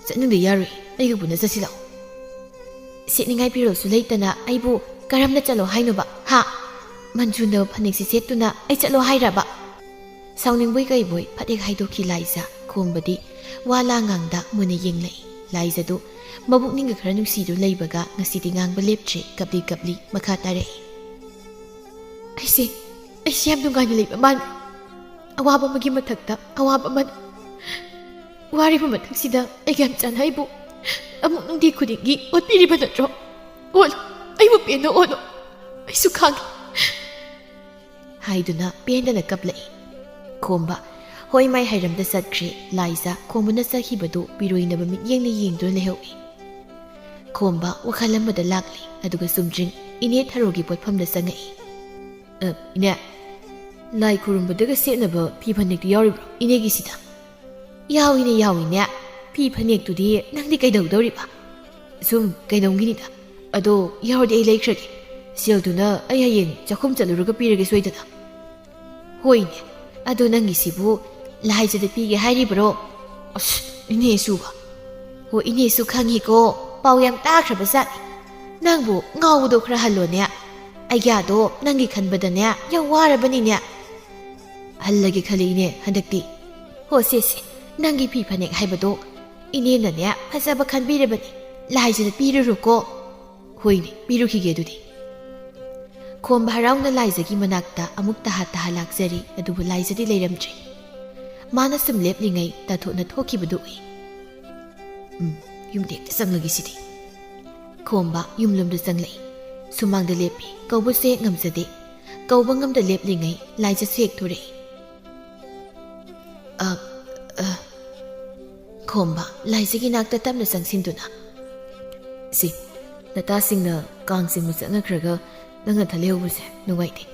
ꯆꯠꯅꯤꯡꯗ ꯌꯥꯔꯣꯏ, ꯑꯩꯒ ꯄꯨꯟꯅ ꯆꯠꯁꯤ ꯂꯥꯛꯑꯣ꯫ ꯁꯦꯠꯅꯤꯡꯉꯥꯏ ꯐꯤꯔꯣꯜꯁꯨ ꯂꯩꯇꯅ ꯑꯩꯕꯨ ꯀꯔꯝꯅ ꯆꯠꯂꯣ ꯍꯥꯏꯅꯣꯕ? ꯍꯥ? ꯃꯟꯖꯨꯅ ꯐꯅꯦꯛꯁꯤ ꯁꯦꯠꯇꯨꯅ ꯑꯩ ꯆꯠꯂꯣ ꯍꯥꯏꯔꯕ? ꯁꯥꯎꯅꯤꯡꯕꯣꯏ ꯀꯩꯕꯣꯏ ꯐꯠ ꯍꯦꯛ ꯍꯥꯏꯗꯣꯛꯈꯤ ꯂꯥꯏꯖ꯫ ꯈꯣꯝꯕꯗꯤ ꯋꯥ ꯂꯥꯡ ꯉꯥꯡꯗ ꯃꯨꯟꯅ ꯌꯦꯡꯂꯛꯏ꯫ ꯂꯥꯏꯖꯗꯨ ꯃꯕꯨꯛꯅꯤꯡꯒ ꯈꯔ ꯅꯨꯡꯁꯤꯗꯨ ꯂꯩꯕꯒ ꯉꯁꯤꯗꯤ ꯉꯥꯡꯕ ꯂꯦꯞꯇ꯭ꯔꯦ꯫ ꯀꯞꯂꯤ ꯀꯞꯂꯤ ꯃꯈꯥ ꯇꯥꯔꯛꯏ꯫ ꯑꯩꯁꯦ, ꯑꯩꯁꯦ ꯌꯥꯝ ꯅꯨꯡꯉꯥꯏꯅ ꯂꯩꯕ ꯃꯥꯜꯂꯦ꯫ ꯑꯋꯥꯕ ꯑꯃꯒꯤ ꯃꯊꯛꯇ ꯑꯋꯥꯕ ꯑꯃ꯫ ꯋꯥꯔꯤꯕ ꯃꯊꯛꯁꯤꯗ ꯑꯩꯒ ꯌꯥꯝꯆꯥꯅ ꯑꯩꯕꯨ ꯑꯃꯨꯛ ꯅꯨꯡꯇꯤ ꯈꯨꯗꯤꯡꯒꯤ ꯑꯣꯠꯄꯤꯔꯤꯕ ꯅꯠꯇ꯭ꯔꯣ? ꯑꯣꯠꯂꯣ, ꯑꯩꯕꯨ ꯄꯦꯟꯅ ꯑꯣꯠꯂꯣ꯫ ꯑꯩꯁꯨ ꯈꯥꯡꯒꯦ꯫ ꯍꯥꯏꯗꯨꯅ ꯄꯦꯟꯗꯅ ꯀꯞꯂꯛꯏ꯫ ꯈꯣꯝꯕ ꯍꯣꯏ ꯃꯥꯏ ꯍꯥꯏꯔꯝꯗ ꯆꯠꯈ꯭ꯔꯦ꯫ ꯂꯥꯏꯖ ꯈꯣꯝꯕꯅ ꯆꯠꯈꯤꯕꯗꯨ ꯄꯤꯔꯣꯏꯅꯕ ꯃꯤꯠꯌꯦꯡꯅ ꯌꯦꯡꯗꯨꯅ ꯂꯩꯍꯧꯏ꯫ ꯈꯣꯝꯕ ꯋꯥꯈꯜ ꯑꯃꯗ ꯂꯥꯛꯂꯤ꯫ ꯑꯗꯨꯒ ꯆꯨꯝꯗ꯭ꯔꯤꯡ ꯏꯅꯦ ꯊꯔꯣꯒꯤ ꯄꯣꯠꯐꯝꯗ ꯆꯪꯉꯛꯏ꯫ "ꯑ, ꯏꯅꯦ, ꯂꯥꯏ ꯈꯨꯔꯨꯝꯕꯗꯒ ꯁꯦꯠꯅꯕ ꯐꯤ ꯐꯅꯦꯛꯇꯨ ꯌꯥꯎꯔꯤꯕ꯭ꯔꯣ ꯏꯅꯦꯒꯤꯁꯤꯗ?" "ꯌꯥꯎꯏꯅꯦ, ꯌꯥꯎꯏꯅꯦ꯫ ꯐꯤ ꯐꯅꯦꯛꯇꯨꯗꯤ ꯅꯪꯗꯤ ꯀꯩꯗꯧꯗꯧꯔꯤꯕ?" "ꯁꯨꯝ ꯀꯩꯅꯣꯝꯒꯤꯅꯤꯗ꯫ ꯑꯗꯣ ꯌꯥꯎꯔꯗꯤ ꯑꯩ ꯂꯩꯈ꯭ꯔꯒꯦ꯫ ꯁꯦꯜꯗꯨꯅ ꯑꯩ ꯍꯌꯦꯡ ꯆꯥꯛꯈꯨꯝ ꯆꯠꯂꯨꯔꯒ ꯄꯤꯔꯒꯦ ꯁꯣꯏꯗꯅ꯫" "ꯍꯣꯏꯅꯦ, ꯑꯗꯣ ꯅꯪꯒꯤꯁꯤꯕꯨ ꯂꯥꯏꯖꯗ ꯄꯤꯒꯦ ꯍꯥꯏꯔꯤꯕ꯭ꯔꯣ?" "ꯑꯁ, ꯏꯅꯦꯁꯨꯕ꯫" "ꯍꯣ, ꯏꯅꯦꯁꯨ ꯈꯪꯉꯤꯀꯣ, ꯄꯥꯎ ꯌꯥꯝ ꯇꯥꯈ꯭ꯔꯕ ꯖꯥꯠꯅꯤ꯫ ꯅꯪꯕꯨ ꯉꯥꯎꯕꯗꯣ ꯈꯔ ꯍꯜꯂꯣꯅꯦ꯫ ꯑꯩꯒ꯭ꯌꯥꯗꯣ ꯅꯪꯒꯤ ꯈꯟꯕꯗꯅꯦ ꯌꯥꯝ ꯋꯥꯔꯕꯅꯤꯅꯦ꯫ ꯍꯜꯂꯒꯦ ꯈꯜꯂꯛꯏꯅꯦ ꯍꯟꯗꯛꯇꯤ꯫ ꯍꯣ ꯁꯦ ꯁꯦ, ꯅꯪꯒꯤ ꯐꯤ ꯐꯅꯦꯛ ꯍꯥꯏꯕꯗꯣ ꯏꯅꯦꯅꯅꯦ ꯐꯖꯕ ꯈꯟꯕꯤꯔꯕꯅꯤ꯫ ꯂꯥꯏꯖꯗ ꯄꯤꯔꯨꯔꯣꯀꯣ꯫ ꯍꯣꯏꯅꯦ, ꯄꯤꯔꯨꯈꯤꯒꯦ ꯑꯗꯨꯗꯤ꯫ ꯈꯣꯝꯕ ꯍꯔꯥꯎꯅ ꯂꯥꯏꯖꯒꯤ ꯃꯅꯥꯛꯇ ꯑꯃꯨꯛ ꯇꯍꯥ ꯇꯍꯥ ꯂꯥꯛꯆꯔꯤ, ꯑꯗꯨꯕꯨ ꯂꯥꯏꯖꯗꯤ ꯂꯩꯔꯝꯗ꯭ꯔꯦ꯫ ꯃꯥꯅ ꯁꯨꯝ ꯂꯦꯞꯂꯤꯉꯩ ꯇꯥꯊꯣꯠꯅ ꯊꯣꯛꯈꯤꯕꯗꯨ ꯎꯏ꯫ ꯎꯝ, ꯌꯨꯝꯗ ꯍꯦꯛꯇ ꯆꯪꯂꯒꯦ ꯁꯤꯗꯤ꯫ ꯈꯣꯝꯕ ꯌꯨꯝꯂꯣꯝꯗ ꯆꯪꯂꯛꯏ꯫ ꯁꯨꯃꯥꯡꯗ ꯂꯦꯞꯄꯤ, ꯀꯧꯕꯁꯨ ꯍꯦꯛ ꯉꯝꯖꯗꯦ꯫ ꯀꯧꯕ ꯉꯝꯗ ꯂꯦꯞꯂꯤꯉꯩ ꯂꯥꯏꯖꯁꯨ ꯍꯦꯛ ꯊꯣꯔꯛꯏ꯫ ꯑ, ꯑ꯫ ꯈꯣꯝꯕ ꯂꯥꯏꯖꯒꯤ ꯅꯥꯛꯇ ꯇꯞꯅ ꯆꯪꯁꯤꯟꯗꯨꯅ, "ꯁꯤ, ꯅꯇꯥꯁꯤꯡꯅ ꯀꯥꯡ ꯆꯤꯡꯕ ꯆꯠꯅꯈ꯭ꯔꯒ ꯅꯪ ꯅꯊꯟ ꯂꯩꯍꯧꯕꯁꯦ ꯅꯨꯡꯉꯥꯏꯇꯦ꯫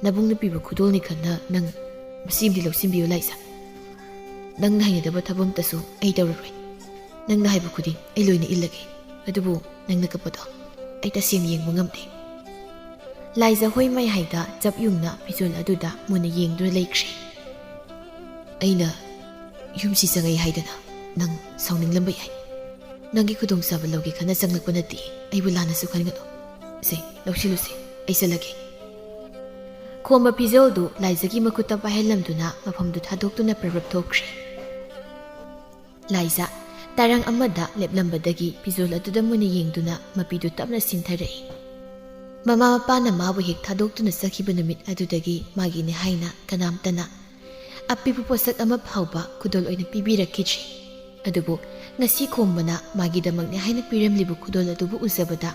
ꯅꯕꯨꯡꯅ ꯄꯤꯕ ꯈꯨꯗꯣꯜꯅꯤ ꯈꯟꯅ ꯅꯪ ꯃꯁꯤꯃꯗꯤ ꯂꯧꯁꯤꯟꯕꯤꯌꯨ ꯂꯥꯏꯖ꯫ ꯅꯪꯅ ꯍꯩꯅꯗꯕ ꯊꯕꯛ ꯑꯝꯇꯁꯨ ꯑꯩ ꯇꯧꯔꯔꯣꯏ꯫ ꯅꯪꯅ ꯍꯥꯏꯕ ꯈꯨꯗꯤꯡ ꯑꯩ ꯂꯣꯏꯅ ꯏꯜꯂꯒꯦ꯫ ꯑꯗꯨꯕꯨ ꯅꯪꯅ ꯀꯞꯄꯗꯣ ꯑꯩ ꯇꯁꯦꯡꯅ ꯌꯦꯡꯕ ꯉꯝꯗꯦ꯫" ꯂꯥꯏꯖ ꯍꯣꯏ ꯃꯌꯥꯏꯗ ꯆꯞ ꯌꯨꯡꯅ ꯐꯤꯖꯣꯜ ꯑꯗꯨꯗ ꯃꯨꯟꯅ ꯌꯦꯡꯗꯨꯅ ꯂꯩꯈ꯭ꯔꯦ꯫ "ꯑꯩꯅ ꯌꯨꯝꯁꯤ ꯆꯪꯉꯛꯏ ꯍꯥꯏꯗꯅ ꯅꯪ ꯁꯥꯎꯅꯤꯡꯂꯝꯕ ꯌꯥꯏ꯫ ꯅꯪꯒꯤ ꯈꯨꯗꯣꯡꯆꯥꯕ ꯂꯧꯒꯦ ꯈꯟꯅ ꯆꯪꯂꯛꯄ ꯅꯠꯇꯦ, ꯑꯩꯕꯨ ꯂꯥꯟꯅꯁꯨ ꯈꯟꯒꯅꯨ꯫ ꯁꯦ, ꯂꯧꯁꯤꯜꯂꯨꯁꯦ, ꯑꯩ ꯆꯠꯂꯒꯦ꯫" ꯈꯣꯝꯕ ꯐꯤꯖꯣꯜꯗꯨ ꯂꯥꯏꯖꯒꯤ ꯃꯈꯨꯠꯇ ꯄꯥꯏꯍꯜꯂꯝꯗꯨꯅ ꯃꯐꯝꯗꯨ ꯊꯥꯗꯣꯛꯇꯨꯅ ꯄ꯭ꯔꯞ ꯄ꯭ꯔꯞ ꯊꯣꯛꯈ꯭ꯔꯦ꯫ ꯂꯥꯏꯖ ꯇꯔꯪ ꯑꯃꯗ ꯂꯦꯞꯂꯝꯕꯗꯒꯤ ꯐꯤꯖꯣꯜ ꯑꯗꯨꯗ ꯃꯨꯟꯅ ꯌꯦꯡꯗꯨꯅ ꯃꯄꯤꯗꯨ ꯇꯞꯅ ꯁꯤꯟꯊꯔꯛꯏ꯫ ꯃꯃꯥ ꯃꯄꯥꯅ ꯃꯥꯕꯨ ꯍꯦꯛ ꯊꯥꯗꯣꯛꯇꯨꯅ ꯆꯠꯈꯤꯕ ꯅꯨꯃꯤꯠ ꯑꯗꯨꯗꯒꯤ ꯃꯥꯒꯤꯅꯦ ꯍꯥꯏꯅ ꯀꯅꯥꯝꯇꯅ ꯑꯄꯤꯛꯄ ꯄꯣꯠꯁꯛ ꯑꯃ ꯐꯥꯎꯕ ꯈꯨꯗꯣꯜ ꯑꯣꯏꯅ ꯄꯤꯕꯤꯔꯛꯈꯤꯗ꯭ꯔꯤ꯫ ꯑꯗꯨꯕꯨ ꯉꯁꯤ ꯈꯣꯝꯕꯅ ꯃꯥꯒꯤꯗꯃꯛꯅꯦ ꯍꯥꯏꯅ ꯄꯤꯔꯝꯂꯤꯕ ꯈꯨꯗꯣꯜ ꯑꯗꯨꯕꯨ ꯎꯖꯕꯗ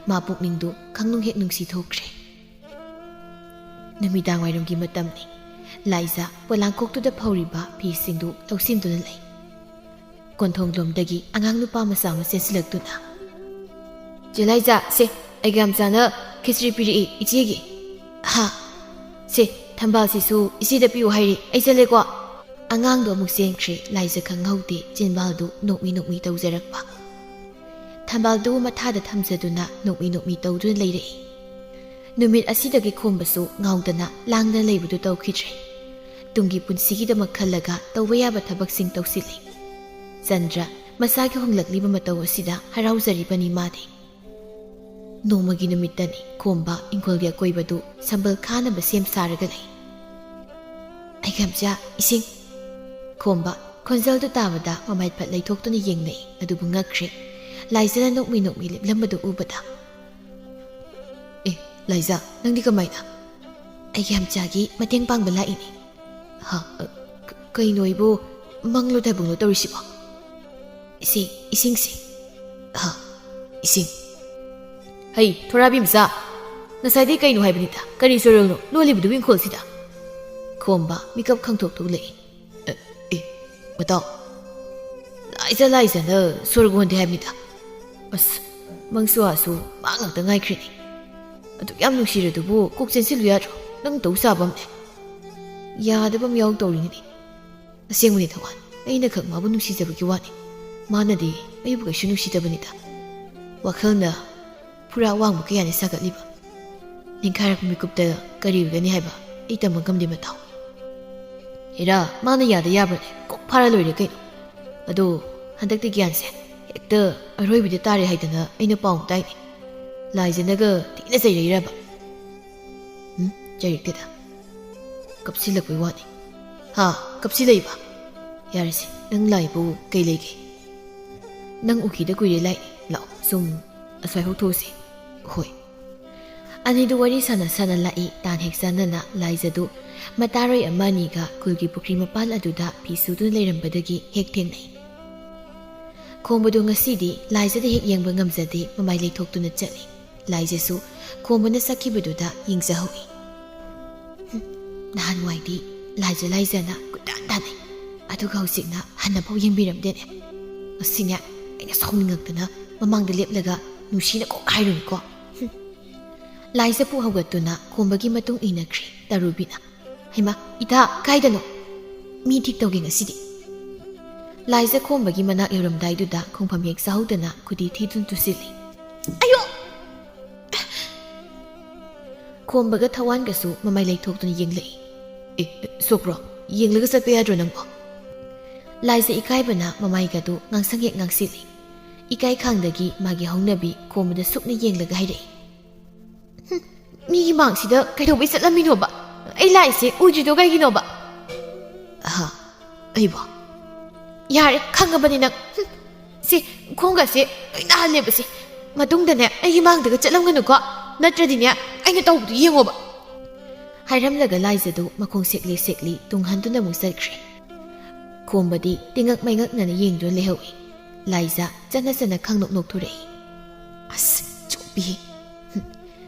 ꯃꯥ ꯄꯨꯛꯅꯤꯡꯗꯨ ꯈꯪꯅꯨꯡ ꯍꯦꯛ ꯅꯨꯡꯁꯤ ꯊꯣꯛꯈ꯭ꯔꯦ꯫ ꯅꯨꯃꯤꯗꯥꯡꯋꯥꯏꯔꯝꯒꯤ ꯃꯇꯝꯅꯤ꯫ ꯂꯥꯏꯖ ꯄꯣꯂꯥꯡꯀꯣꯛꯇꯨꯗ ꯐꯧꯔꯤꯕ ꯐꯤꯁꯤꯡꯗꯨ ꯂꯧꯁꯤꯟꯗꯨꯅ ꯂꯩ꯫ ꯀꯣꯟꯊꯣꯡꯂꯣꯝꯗꯒꯤ ꯑꯉꯥꯡ ꯅꯨꯄꯥ ꯃꯆꯥ ꯑꯃ ꯆꯦꯟꯁꯤꯜꯂꯛꯇꯨꯅ, "ꯆꯦ ꯂꯥꯏꯖ, ꯁꯦ, ꯑꯩꯒ ꯌꯥꯝ ꯆꯥꯅ ꯈꯦꯆ꯭ꯔꯤ ꯄꯤꯔꯛꯏ ꯏꯆꯦꯒꯤ꯫ ꯍꯥ? ꯁꯦ, ꯊꯝꯕꯥꯜꯁꯤꯁꯨ ꯏꯆꯦꯗ ꯄꯤꯌꯨ ꯍꯥꯏꯔꯤ, ꯑꯩ ꯆꯠꯂꯦꯀꯣ꯫" ꯑꯉꯥꯡꯗꯣ ꯑꯃꯨꯛ ꯆꯦꯟꯈ꯭ꯔꯦ꯫ ꯂꯥꯏꯖ ꯈꯪꯍꯧꯗꯦ ꯆꯤꯟꯕꯥꯜꯗꯨ ꯅꯣꯛꯃꯤ ꯅꯣꯛꯃꯤ ꯇꯧꯖꯔꯛꯄ꯫ ꯊꯝꯕꯥꯜꯗꯨ ꯃꯊꯥꯗ ꯊꯝꯖꯗꯨꯅ ꯅꯣꯛꯃꯤ ꯅꯣꯛꯃꯤ ꯇꯧꯗꯨꯅ ꯂꯩꯔꯛꯏ꯫ ꯅꯨꯃꯤꯠ ꯑꯁꯤꯗꯒꯤ ꯈꯣꯝꯕꯁꯨ ꯉꯥꯎꯗꯅ ꯂꯥꯡꯗꯅ ꯂꯩꯕꯗꯨ ꯇꯧꯈꯤꯗ꯭ꯔꯦ꯫ ꯇꯨꯡꯒꯤ ꯄꯨꯟꯁꯤꯒꯤꯗꯃꯛ ꯈꯜꯂꯒ ꯇꯧꯕ ꯌꯥꯕ ꯊꯕꯛꯁꯤꯡ ꯇꯧꯁꯤꯜꯂꯤ꯫ ꯆꯟꯗ꯭ꯔ ꯃꯁꯥꯒꯤ ꯍꯣꯡꯂꯛꯂꯤꯕ ꯃꯇꯧ ꯑꯁꯤꯗ ꯍꯔꯥꯎꯖꯔꯤꯕꯅꯤ ꯃꯥꯗꯤ꯫ ꯅꯣꯡꯃꯒꯤ ꯅꯨꯃꯤꯠꯇꯅꯤ ꯈꯣꯝꯕ ꯏꯪꯈꯣꯜꯒꯤ ꯑꯀꯣꯏꯕꯗꯨ ꯁꯝꯕꯜ ꯈꯥꯅꯕ ꯁꯦꯝ ꯁꯥꯔꯒ ꯂꯩ꯫ "ꯑꯩꯒꯤ ꯍꯝꯆꯥ, ꯏꯁꯤꯡ!" ꯈꯣꯝꯕ ꯈꯣꯟꯖꯦꯜꯗꯨ ꯇꯥꯕꯗ ꯃꯃꯥꯏ ꯐꯠ ꯂꯩꯊꯣꯛꯇꯨꯅ ꯌꯦꯡꯂꯛꯏ, ꯑꯗꯨꯕꯨ ꯉꯛꯈ꯭ꯔꯦ꯫ ꯂꯥꯏꯖꯅ ꯅꯣꯛꯃꯤ ꯅꯣꯛꯃꯤ ꯂꯦꯞꯂꯝꯕꯗꯨ ꯎꯕꯗ꯫ "ꯑꯦ, ꯂꯥꯏꯖ, ꯅꯪꯗꯤ ꯀꯃꯥꯏꯅ?" "ꯑꯩꯒꯤ ꯍꯝꯆꯥꯒꯤ ꯃꯇꯦꯡ ꯄꯥꯡꯕ ꯂꯥꯛꯏꯅꯦ꯫" "ꯍꯥ? ꯑ, ꯀ-, ꯀꯩꯅꯣ ꯑꯩꯕꯨ ꯃꯪꯂꯣ ꯇꯥꯏꯕꯪꯂꯣ ꯇꯧꯔꯤꯁꯤꯕꯣ?" "ꯏꯁꯤꯡ, ꯏꯁꯤꯡꯁꯦ꯫" "ꯍꯥ? ꯏꯁꯤꯡ? ꯍꯩ, ꯊꯣꯔꯥꯕꯤ ꯃꯆꯥ, ꯉꯁꯥꯏꯗꯤ ꯀꯩꯅꯣ ꯍꯥꯏꯕꯅꯤꯗ, ꯀꯔꯤ ꯆꯣꯔꯣꯜꯅꯣ ꯂꯣꯜꯂꯤꯕꯗꯨꯕꯨ ꯏꯪꯈꯣꯜꯁꯤꯗ?" ꯈꯣꯝꯕ ꯃꯤꯀꯞ ꯈꯪꯊꯣꯛ ꯊꯣꯛꯂꯛꯏ꯫ "ꯑꯦ, ꯑꯦ, ꯃꯇꯥꯎ, ꯂꯥꯏꯖ ꯂꯥꯏꯖꯅ ꯁꯣꯔꯒ ꯍꯣꯟꯗꯦ ꯍꯥꯏꯕꯅꯤꯗ꯫ ꯑꯁ, ꯃꯪꯁꯨ ꯑꯥꯁꯨ ꯃꯥ ꯉꯥꯛꯇ ꯉꯥꯏꯈ꯭ꯔꯦꯅꯦ꯫ ꯑꯗꯨꯛ ꯌꯥꯝ ꯅꯨꯡꯁꯤꯔꯗꯨꯕꯨ ꯀꯣꯛ ꯆꯦꯟꯁꯤꯜꯂꯨ ꯌꯥꯗ꯭ꯔꯣ? ꯅꯪ ꯇꯧ ꯁꯥꯕ ꯑꯃꯅꯦ꯫ ꯌꯥꯗꯕ ꯑꯃ ꯌꯥꯎ ꯇꯧꯔꯤꯅꯤꯅꯦ꯫ ꯑꯁꯦꯡꯕꯅꯤ ꯊꯋꯥꯟ, ꯑꯩꯅ ꯈꯛ ꯃꯥꯕꯨ ꯅꯨꯡꯁꯤꯖꯕꯒꯤ ꯋꯥꯅꯤ꯫ ꯃꯥꯅꯗꯤ ꯑꯩꯕꯨ ꯀꯩꯁꯨ ꯅꯨꯡꯁꯤꯗꯕꯅꯤꯗ꯫ ꯋꯥꯈꯜꯅ ꯐꯨꯔꯥ ꯋꯥꯡꯕ ꯀꯌꯥꯅꯤ ꯁꯥꯒꯠꯂꯤꯕ꯫ ꯅꯤꯡꯈꯥꯏꯔꯛꯄ ꯃꯤꯀꯨꯞꯇ ꯀꯔꯤ ꯑꯣꯏꯒꯅꯤ ꯍꯥꯏꯕ ꯑꯩ ꯇꯝꯕ ꯉꯝꯗꯦ ꯃꯇꯥꯎ꯫ ꯍꯦꯔꯥ, ꯃꯥꯅ ꯌꯥꯗ ꯌꯥꯕ꯭ꯔꯅꯦ? ꯀꯣꯛ ꯐꯥꯔ ꯂꯣꯏꯔꯦ ꯀꯩꯅꯣ꯫ ꯑꯗꯣ ꯍꯟꯗꯛꯇꯤ ꯒ꯭ꯌꯥꯟꯁꯦ ꯍꯦꯛꯇ ꯑꯔꯣꯏꯕꯤꯗ ꯇꯥꯔꯦ ꯍꯥꯏꯗꯅ ꯑꯩꯅ ꯄꯥꯎ ꯑꯃ ꯇꯥꯏꯅꯦ꯫ ꯂꯥꯏꯖꯅꯒ ꯊꯤꯅ ꯆꯩꯔꯛꯏꯔꯕ?" "ꯎꯝ, ꯆꯩꯔꯛꯇꯦꯗ꯫ ꯀꯞꯁꯤꯜꯂꯛꯄꯩ ꯋꯥꯅꯤ꯫" "ꯍꯥ? ꯀꯞꯁꯤꯜꯂꯛꯏꯕ? ꯌꯥꯔꯦꯁꯦ, ꯅꯪ ꯂꯥꯛꯏꯕꯨ ꯀꯩ ꯂꯩꯒꯦ? ꯅꯪ ꯎꯈꯤꯗ ꯀꯨꯏꯔꯦ ꯂꯥꯛꯏ꯫ ꯂꯥꯛꯑꯣ, ꯁꯨꯝ ꯑꯁ꯭ꯋꯥꯏ ꯍꯧꯊꯣꯛꯎꯁꯦ꯫" "ꯍꯣꯏ꯫" ꯑꯅꯤꯗꯨ ꯋꯥꯔꯤ ꯁꯥꯟꯅ ꯁꯥꯟꯅ ꯂꯥꯛꯏ꯫ ꯇꯥꯟ ꯍꯦꯛ ꯆꯥꯟꯅꯅ ꯂꯥꯏꯖꯗꯨ ꯃꯇꯥꯔꯣꯏ ꯑꯃ ꯑꯅꯤꯒ ꯈꯨꯜꯒꯤ ꯄꯨꯈ꯭ꯔꯤ ꯃꯄꯥꯟ ꯑꯗꯨꯗ ꯐꯤ ꯁꯨꯗꯨꯅ ꯂꯩꯔꯝꯕꯗꯒꯤ ꯍꯦꯛ ꯊꯦꯡꯅꯩ꯫ ꯈꯣꯝꯕꯗꯨ ꯉꯁꯤꯗꯤ ꯂꯥꯏꯖꯗ ꯍꯦꯛ ꯌꯦꯡꯕ ꯉꯝꯖꯗꯦ, ꯃꯃꯥꯏ ꯂꯩꯊꯣꯛꯇꯨꯅ ꯆꯠꯂꯤ꯫ ꯂꯥꯏꯖꯁꯨ ꯈꯣꯝꯕꯅ ꯆꯠꯈꯤꯕꯗꯨꯗ ꯌꯦꯡꯖꯍꯧꯏ꯫ "ꯍꯨꯝ, ꯅꯍꯥꯟꯋꯥꯏꯗꯤ ꯂꯥꯏꯖ ꯂꯥꯏꯖꯅ ꯀꯣꯏꯇꯥꯟ ꯇꯥꯟꯅꯩ, ꯑꯗꯨꯒ ꯍꯧꯖꯤꯛꯅ ꯍꯟꯅꯐꯥꯎ ꯌꯦꯡꯕꯤꯔꯝꯗꯦꯅꯦ꯫ ꯉꯁꯤꯅꯦ ꯑꯩꯅ ꯁꯥꯎꯅꯤꯡꯉꯛꯇꯅ ꯃꯃꯥꯡꯗ ꯂꯦꯞꯂꯒ ꯅꯨꯡꯁꯤꯅ ꯀꯣꯛ ꯍꯥꯏꯔꯨꯅꯤꯀꯣ꯫" ꯍꯨꯝ꯫ ꯂꯥꯏꯖ ꯄꯨ ꯍꯧꯒꯠꯇꯨꯅ ꯈꯣꯝꯕꯒꯤ ꯃꯇꯨꯡ ꯏꯟꯅꯈ꯭ꯔꯦ ꯇꯔꯨꯕꯤꯅ꯫ "ꯍꯩꯃꯥ, ꯏꯇꯥ, ꯀꯥꯏꯗꯅꯣ? ꯃꯤ ꯊꯤꯛ ꯇꯧꯒꯦ ꯉꯁꯤꯗꯤ꯫" ꯂꯥꯏꯖ ꯈꯣꯝꯕꯒꯤ ꯃꯅꯥꯛ ꯌꯧꯔꯝꯗꯥꯏꯗꯨꯗ ꯈꯣꯡꯐꯝ ꯍꯦꯛ ꯆꯥꯍꯧꯗꯅ ꯈꯨꯗꯤ ꯊꯤꯗꯨꯅ ꯇꯨꯁꯤꯜꯂꯤ꯫ "ꯑꯌꯣ!" ꯈꯣꯝꯕꯒ ꯊꯋꯥꯟꯒꯁꯨ ꯃꯃꯥꯏ ꯂꯩꯊꯣꯛꯇꯨꯅ ꯌꯦꯡꯂꯛꯏ꯫ "ꯑꯦ, ꯁꯣꯛꯄ꯭ꯔꯣ? ꯌꯦꯡꯂꯒ ꯆꯠꯄ ꯌꯥꯗ꯭ꯔꯣ ꯅꯪꯕꯣ?" ꯂꯥꯏꯖ ꯏꯀꯥꯏꯕꯅ ꯃꯃꯥꯏꯒꯗꯨ ꯉꯥꯡꯁꯪ ꯍꯦꯛ ꯉꯥꯡꯁꯤꯜꯂꯤ꯫ ꯏꯀꯥꯏ ꯈꯥꯡꯗꯒꯤ ꯃꯥꯒꯤ ꯍꯧꯅꯕꯤ ꯈꯣꯝꯕꯗ ꯁꯨꯛꯅ ꯌꯦꯡꯂꯒ ꯍꯥꯏꯔꯛꯏ, "ꯍꯨꯝ, ꯃꯤꯒꯤ ꯃꯥꯡꯁꯤꯗ ꯀꯩꯗꯧꯕꯩ ꯆꯠꯂꯝꯃꯤꯅꯣꯕ? ꯑꯩ ꯂꯥꯛꯏꯁꯦ ꯎꯗ꯭ꯔꯤꯗꯣ ꯀꯩꯒꯤꯅꯣꯕ?" "ꯑꯍ, ꯑꯩꯕꯣ?" "ꯌꯥꯔꯦ, ꯈꯪꯉꯕꯅꯤ ꯅꯪ꯫ ꯍꯨꯝ, ꯁꯤ ꯈꯣꯡꯒꯁꯦ ꯂꯣꯏ ꯅꯥꯍꯜꯂꯦꯕ ꯁꯤ꯫ ꯃꯇꯨꯡꯗꯅꯦ ꯑꯩꯒꯤ ꯃꯥꯡꯗꯒ ꯆꯠꯂꯝꯒꯅꯨꯀꯣ, ꯅꯠꯇ꯭ꯔꯗꯤꯅꯦ ꯑꯩꯅ ꯇꯧꯕꯗꯨ ꯌꯦꯡꯉꯣꯕ꯫" ꯍꯥꯏꯔꯝꯂꯒ ꯂꯥꯏꯖꯗꯨ ꯃꯈꯣꯡ ꯁꯦꯛꯂꯤ ꯁꯦꯛꯂꯤ ꯇꯨꯡ ꯍꯟꯗꯨꯅ ꯑꯃꯨꯛ ꯆꯠꯈ꯭ꯔꯦ꯫ ꯈꯣꯝꯕꯗꯤ ꯇꯤꯉꯛ ꯃꯩꯉꯛꯅꯅ ꯌꯦꯡꯗꯨꯅ ꯂꯩꯍꯧꯏ꯫ ꯂꯥꯏꯖ ꯆꯠꯅ ꯆꯠꯅ ꯈꯪꯅꯣꯛ ꯅꯣꯛꯊꯣꯔꯛꯏ꯫ "ꯑꯁ, ꯆꯣꯞꯄꯤꯍꯦ꯫ ꯍꯨꯝ,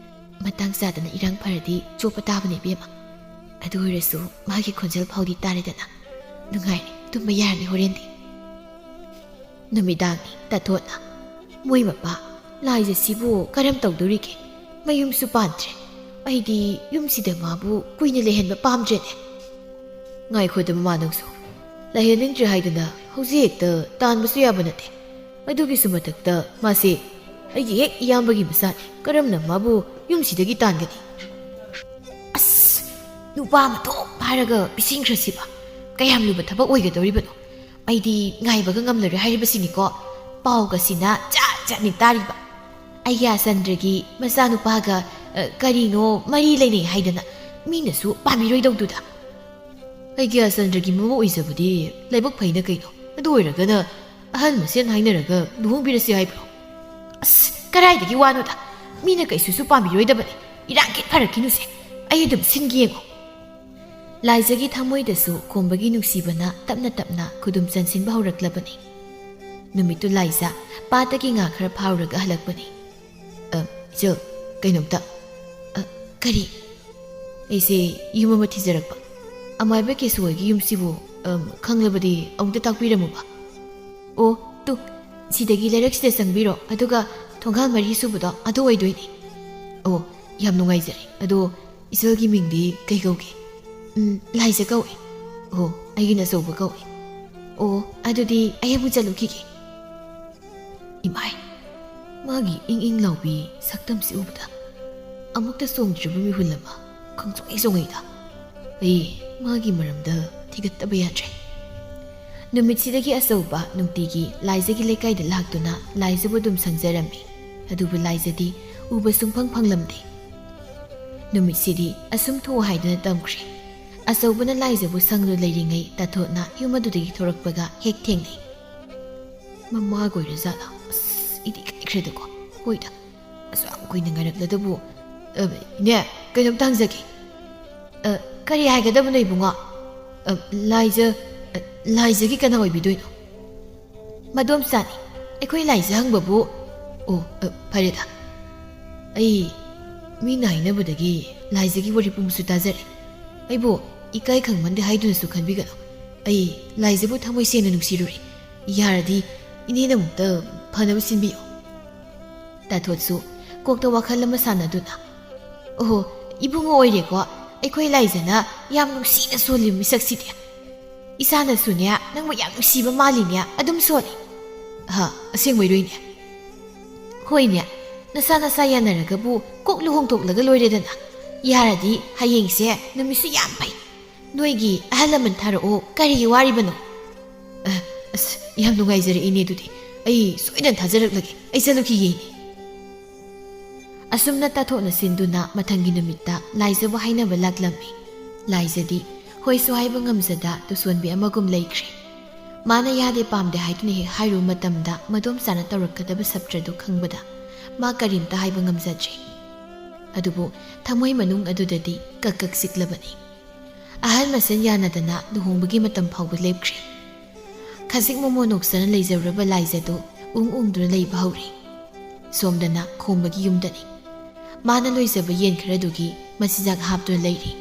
ꯃꯇꯥꯡ ꯆꯥꯗꯅ ꯏꯔꯥꯡ ꯐꯔꯗꯤ ꯆꯣꯞꯄ ꯇꯥꯕꯅꯦ ꯏꯕꯦꯝꯃ꯫ ꯑꯗꯨ ꯑꯣꯏꯔꯁꯨ ꯃꯥꯒꯤ ꯈꯣꯟꯖꯦꯜ ꯐꯥꯎꯗꯤ ꯇꯥꯔꯦꯗꯅ꯫ ꯅꯨꯡꯉꯥꯏꯔꯦ, ꯇꯨꯝꯕ ꯌꯥꯔꯅꯤ ꯍꯣꯔꯦꯟꯗꯤ꯫" ꯅꯨꯃꯤꯗꯥꯡꯅꯤ ꯇꯥꯊꯣꯠꯅ꯫ "ꯃꯣꯏ ꯃꯄꯥ, ꯂꯥꯏꯖ ꯁꯤꯕꯨ ꯀꯔꯝ ꯇꯧꯗꯣꯔꯤꯒꯦ? ꯃꯌꯨꯝꯁꯨ ꯄꯥꯟꯗ꯭ꯔꯦ꯫ ꯑꯩꯗꯤ ꯌꯨꯝꯁꯤꯗ ꯃꯥꯕꯨ ꯀꯨꯏꯅ ꯂꯩꯍꯟꯕ ꯄꯥꯝꯗ꯭ꯔꯦꯅꯦ꯫" "ꯉꯥꯏꯈꯣꯗ ꯃꯃꯥ ꯅꯪꯁꯨ꯫ ꯂꯩꯍꯟꯅꯤꯡꯗ꯭ꯔꯦ ꯍꯥꯏꯗꯨꯅ ꯍꯧꯖꯤꯛ ꯍꯦꯛꯇ ꯇꯥꯟꯕꯁꯨ ꯌꯥꯕ ꯅꯠꯇꯦ꯫ ꯑꯗꯨꯒꯤꯁꯨ ꯃꯊꯛꯇ ꯃꯥꯁꯦ ꯑꯩꯒꯤ ꯍꯦꯛ ꯏꯌꯥꯝꯕꯒꯤ ꯃꯆꯥꯅꯤ꯫ ꯀꯔꯝꯅ ꯃꯥꯕꯨ ꯌꯨꯝꯁꯤꯗꯒꯤ ꯇꯥꯟꯒꯅꯤ?" "ꯑꯁ, ꯅꯨꯄꯥ ꯃꯇꯣꯝ ꯐꯥꯔꯒ ꯄꯤꯁꯤꯟꯈ꯭ꯔꯁꯤꯕ꯫ ꯀꯌꯥꯝ ꯂꯨꯕ ꯊꯕꯛ ꯑꯣꯏꯒꯗꯧꯔꯤꯕꯅꯣ? ꯑꯩꯗꯤ ꯉꯥꯏꯕꯒ ꯉꯝꯂꯔꯣꯏ ꯍꯥꯏꯔꯤꯕꯁꯤꯅꯤꯀꯣ꯫ ꯄꯥꯎꯒꯁꯤꯅ ꯖꯥꯠ ꯖꯥꯠꯅꯤ ꯇꯥꯔꯤꯕ꯫ ꯑꯩꯒꯤ ꯑꯆꯟꯗ꯭ꯔꯒꯤ ꯃꯆꯥꯅꯨꯄꯥꯒ, ꯑ, ꯀꯔꯤꯅꯣ ꯃꯔꯤ ꯂꯩꯅꯩ ꯍꯥꯏꯗꯅ ꯃꯤꯅꯁꯨ ꯄꯥꯝꯕꯤꯔꯣꯏꯗꯧꯗꯨꯗ꯫" "ꯑꯩꯒꯤ ꯑꯆꯟꯗ꯭ꯔꯒꯤ ꯃꯃꯧ ꯑꯣꯏꯖꯕꯗꯤ ꯂꯥꯏꯕꯛ ꯐꯩꯅ ꯀꯩꯅꯣ꯫ ꯑꯗꯨ ꯑꯣꯏꯔꯒꯅ ꯑꯍꯜ ꯃꯁꯦꯟ ꯍꯥꯏꯅꯔꯒ ꯂꯨꯍꯣꯡꯕꯤꯔꯁꯤ ꯍꯥꯏꯕ꯭ꯔꯣ?" "ꯑꯁ, ꯀꯗꯥꯏꯗꯒꯤ ꯋꯥꯅꯣꯗ꯫ ꯃꯤꯅ ꯀꯩꯁꯨꯁꯨ ꯄꯥꯝꯕꯤꯔꯣꯏꯗꯕꯅꯤ꯫ ꯏꯔꯥꯡ ꯈꯤꯠ ꯐꯔꯛꯈꯤꯅꯨꯁꯦ꯫ ꯑꯩ ꯑꯗꯨꯝ ꯁꯤꯟꯒꯦ ꯌꯦꯡꯉꯣ꯫" ꯂꯥꯏꯖꯒꯤ ꯊꯃꯣꯏꯗꯁꯨ ꯈꯣꯝꯕꯒꯤ ꯅꯨꯡꯁꯤꯕꯅ ꯇꯞꯅ ꯇꯞꯅ ꯈꯨꯗꯨꯝ ꯆꯟꯁꯤꯟꯕ ꯍꯧꯔꯛꯂꯕꯅꯤ꯫ ꯅꯨꯃꯤꯠꯇꯨ ꯂꯥꯏꯖ ꯄꯥꯠꯇꯒꯤ ꯉꯥ ꯈꯔ ꯐꯥꯔꯨꯔꯒ ꯍꯜꯂꯛꯄꯅꯤ꯫ "ꯑ, ꯏꯆꯜ, ꯀꯩꯅꯣꯝꯇ꯫" "ꯑ, ꯀꯔꯤ?" "ꯑꯩꯁꯦ ꯌꯨꯝ ꯑꯃ ꯊꯤꯖꯔꯛꯄ꯫ ꯑꯃꯥꯏꯕ ꯀꯦꯁꯨ ꯍꯣꯏꯒꯤ ꯌꯨꯝꯁꯤꯕꯨ, ꯑ, ꯈꯪꯂꯕꯗꯤ ꯑꯃꯨꯛꯇ ꯇꯥꯛꯄꯤꯔꯝꯃꯨꯕ꯫" "ꯑꯣ, ꯇꯨ, ꯁꯤꯗꯒꯤ ꯂꯩꯔꯛꯁꯤꯗ ꯆꯪꯕꯤꯔꯣ, ꯑꯗꯨꯒ ꯊꯣꯡꯒꯥꯜ ꯃꯔꯤ ꯁꯨꯕꯗꯣ ꯑꯗꯨ ꯑꯣꯏꯗꯣꯏꯅꯤ꯫" "ꯑꯣ, ꯌꯥꯝ ꯅꯨꯡꯉꯥꯏꯖꯔꯦ꯫ ꯑꯗꯣ ꯏꯆꯜꯒꯤ ꯃꯤꯡꯗꯤ ꯀꯩ ꯀꯧꯒꯦ?" "ꯎꯝ, ꯂꯥꯏꯖ ꯀꯧꯏ꯫" "ꯑꯣ, ꯑꯩꯒꯤꯅ ꯑꯆꯧꯕ ꯀꯧꯏ꯫" "ꯑꯣ, ꯑꯗꯨꯗꯤ ꯑꯩ ꯑꯃꯨꯛ ꯆꯠꯂꯨꯈꯤꯒꯦ꯫" ꯏꯃꯥꯏ, ꯃꯥꯒꯤ ꯏꯪ ꯏꯪ ꯂꯥꯎꯕꯤ ꯁꯛꯇꯝꯁꯤ ꯎꯕꯗ ꯑꯃꯨꯛꯇ ꯆꯣꯡꯗ꯭ꯔꯤꯕ ꯃꯤꯍꯨꯜ ꯑꯃ ꯈꯪꯆꯣꯡ ꯆꯣꯡꯉꯛꯏꯗ꯫ ꯑꯩ ꯃꯥꯒꯤ ꯃꯔꯝꯗ ꯊꯤꯒꯠꯇꯕ ꯌꯥꯗ꯭ꯔꯦ꯫ ꯅꯨꯃꯤꯠꯁꯤꯗꯒꯤ ꯑꯆꯧꯕ ꯅꯨꯡꯇꯤꯒꯤ ꯂꯥꯏꯖꯒꯤ ꯂꯩꯀꯥꯏꯗ ꯂꯥꯛꯇꯨꯅ ꯂꯥꯏꯖꯕꯨ ꯑꯗꯨꯝ ꯁꯪꯖꯔꯝꯃꯤ꯫ ꯑꯗꯨꯕꯨ ꯂꯥꯏꯖꯗꯤ ꯎꯕ ꯁꯨꯡꯐꯪ ꯐꯪꯂꯝꯗꯦ꯫ ꯅꯨꯃꯤꯠꯁꯤꯗꯤ ꯑꯁꯨꯝ ꯊꯣꯛꯎ ꯍꯥꯏꯗꯨꯅ ꯇꯝꯈ꯭ꯔꯦ꯫ ꯑꯆꯧꯕꯅ ꯂꯥꯏꯖꯕꯨ ꯁꯪꯗꯨꯅ ꯂꯩꯔꯤꯉꯩ ꯇꯥꯊꯣꯠꯅ ꯌꯨꯝ ꯑꯗꯨꯗꯒꯤ ꯊꯣꯔꯛꯄꯒ ꯍꯦꯛ ꯊꯦꯡꯅꯩ꯫ ꯃꯃꯥꯒ ꯑꯣꯏꯔꯖꯥꯠꯂꯥ? ꯑꯁ, ꯏꯗꯤ ꯏꯀꯥꯏꯈ꯭ꯔꯦꯗꯀꯣ꯫ ꯍꯣꯏꯗ, ꯑꯁꯨꯛ ꯌꯥꯝ ꯀꯨꯏꯅ ꯉꯥꯏꯔꯛꯂꯗꯕꯨ꯫ ꯑ, ꯏꯅꯦ, ꯀꯩꯅꯣꯝꯇ ꯍꯪꯖꯒꯦ꯫ ꯑ, ꯀꯔꯤ ꯍꯥꯏꯒꯗꯕꯅꯣ ꯏꯕꯨꯡꯉꯣ? ꯑ, ꯂꯥꯏꯖ-, ꯑ, ꯂꯥꯏꯖꯒꯤ ꯀꯅꯥ ꯑꯣꯏꯕꯤꯗꯣꯏꯅꯣ? ꯃꯗꯣꯝꯆꯥꯅꯤ, ꯑꯩꯈꯣꯏ ꯂꯥꯏꯖ ꯍꯪꯕꯕꯨ꯫ ꯑꯣ, ꯑ, ꯐꯔꯦꯗ꯫ ꯑꯩ ꯃꯤꯅ ꯍꯥꯏꯅꯕꯗꯒꯤ ꯂꯥꯏꯖꯒꯤ ꯋꯥꯔꯤ ꯄꯨꯝꯕꯁꯨ ꯇꯥꯖꯔꯦ꯫ ꯑꯩꯕꯨ ꯏꯀꯥꯏ ꯈꯪꯃꯟꯗꯦ ꯍꯥꯏꯗꯨꯅꯁꯨ ꯈꯟꯕꯤꯒꯅꯨ꯫ ꯑꯩ ꯂꯥꯏꯖꯕꯨ ꯊꯃꯣꯏ ꯁꯦꯡꯅ ꯅꯨꯡꯁꯤꯔꯨꯔꯦ꯫ ꯌꯥꯔꯗꯤ ꯏꯅꯦꯅ ꯑꯃꯨꯛꯇ ꯐꯅꯕ ꯁꯤꯟꯕꯤꯌꯨ꯫ ꯇꯥꯊꯣꯠꯁꯨ ꯀꯣꯛꯇ ꯋꯥꯈꯜ ꯑꯃ ꯁꯥꯟꯅꯗꯨꯅ, "ꯑꯣꯍꯣ, ꯏꯕꯨꯡꯉꯣ ꯑꯣꯏꯔꯦꯀꯣ꯫ ꯑꯩꯈꯣꯏ ꯂꯥꯏꯖꯅ ꯌꯥꯝ ꯅꯨꯡꯁꯤꯅ ꯁꯣꯜꯂꯤ ꯃꯤꯁꯛꯁꯤꯗꯤ꯫ ꯏꯁꯥꯅꯁꯨꯅꯦ, ꯅꯪꯕꯨ ꯌꯥꯝ ꯅꯨꯡꯁꯤꯕ ꯃꯥꯜꯂꯤꯅꯦ, ꯑꯗꯨꯝ ꯁꯣꯜꯂꯤ꯫" "ꯍꯥ, ꯑꯁꯦꯡꯕꯩꯔꯣꯏꯅꯦ?" "ꯍꯣꯏꯅꯦ, ꯅꯁꯥ ꯅꯁꯥ ꯌꯥꯅꯔꯒꯕꯨ ꯀꯣꯛ ꯂꯨꯍꯣꯡꯊꯣꯛꯂꯒ ꯂꯣꯏꯔꯦꯗꯅ꯫ ꯌꯥꯔꯗꯤ ꯍꯌꯦꯡꯁꯦ ꯅꯨꯃꯤꯠꯁꯨ ꯌꯥꯝ ꯐꯩ꯫ ꯅꯣꯏꯒꯤ ꯑꯍꯜ ꯂꯃꯟ ꯊꯥꯔꯛꯑꯣ, ꯀꯔꯤꯒꯤ ꯋꯥꯔꯤꯕꯅꯣ?" "ꯑ, ꯑꯁ, ꯌꯥꯝ ꯅꯨꯡꯉꯥꯏꯖꯔꯦ ꯏꯅꯦ, ꯑꯗꯨꯗꯤ ꯑꯩ ꯁꯣꯏꯗꯅ ꯊꯥꯖꯔꯛꯂꯒꯦ꯫ ꯑꯩ ꯆꯠꯂꯨꯈꯤꯒꯦ ꯏꯅꯦ꯫" ꯑꯁꯨꯝꯅ ꯇꯥꯊꯣꯛꯅ ꯁꯤꯟꯗꯨꯅ ꯃꯊꯪꯒꯤ ꯅꯨꯃꯤꯠꯇ ꯂꯥꯏꯖꯕꯨ ꯍꯥꯏꯅꯕ ꯂꯥꯛꯂꯝꯃꯤ꯫ ꯂꯥꯏꯖꯗꯤ ꯍꯣꯏꯁꯨ ꯍꯥꯏꯕ ꯉꯝꯖꯗ ꯇꯨꯁꯣꯟꯕꯤ ꯑꯃꯒꯨꯝ ꯂꯩꯈ꯭ꯔꯦ꯫ ꯃꯥꯅ ꯌꯥꯗꯦ ꯄꯥꯝꯗꯦ ꯍꯥꯏꯗꯨꯅ ꯍꯦꯛ ꯍꯥꯏꯔꯨꯕ ꯃꯇꯝꯗ ꯃꯗꯣꯝꯆꯥꯅ ꯇꯧꯔꯛꯀꯗꯕ ꯁꯞꯇ꯭ꯔꯗꯨ ꯈꯪꯕꯗ ꯃꯥ ꯀꯔꯤꯝꯇ ꯍꯥꯏꯕ ꯉꯝꯖꯗ꯭ꯔꯦ꯫ ꯑꯗꯨꯕꯨ ꯊꯃꯣꯏ ꯃꯅꯨꯡ ꯑꯗꯨꯗꯗꯤ ꯀꯛ ꯀꯛ ꯆꯤꯛꯂꯕꯅꯤ꯫ ꯑꯍꯜ ꯃꯁꯦꯟ ꯌꯥꯅꯗꯅ ꯂꯨꯍꯣꯡꯕꯒꯤ ꯃꯇꯝ ꯐꯥꯎꯕ ꯂꯦꯞꯈ꯭ꯔꯦ꯫ ꯈꯖꯤꯛ ꯃꯣꯃꯣ ꯅꯣꯛꯆꯅ ꯂꯩꯖꯔꯨꯔꯕ ꯂꯥꯏꯖꯗꯨ ꯎꯪ ꯎꯪꯗꯨꯅ ꯂꯩꯕ ꯍꯧꯔꯦ꯫ ꯁꯣꯝꯗꯅ ꯈꯣꯝꯕꯒꯤ ꯌꯨꯝꯗꯅꯤ꯫ ꯃꯥꯅ ꯂꯣꯏꯖꯕ ꯌꯦꯟ ꯈꯔꯗꯨꯒꯤ ꯃꯆꯤꯟꯖꯥꯛ ꯍꯥꯞꯇꯨꯅ ꯂꯩꯔꯤ꯫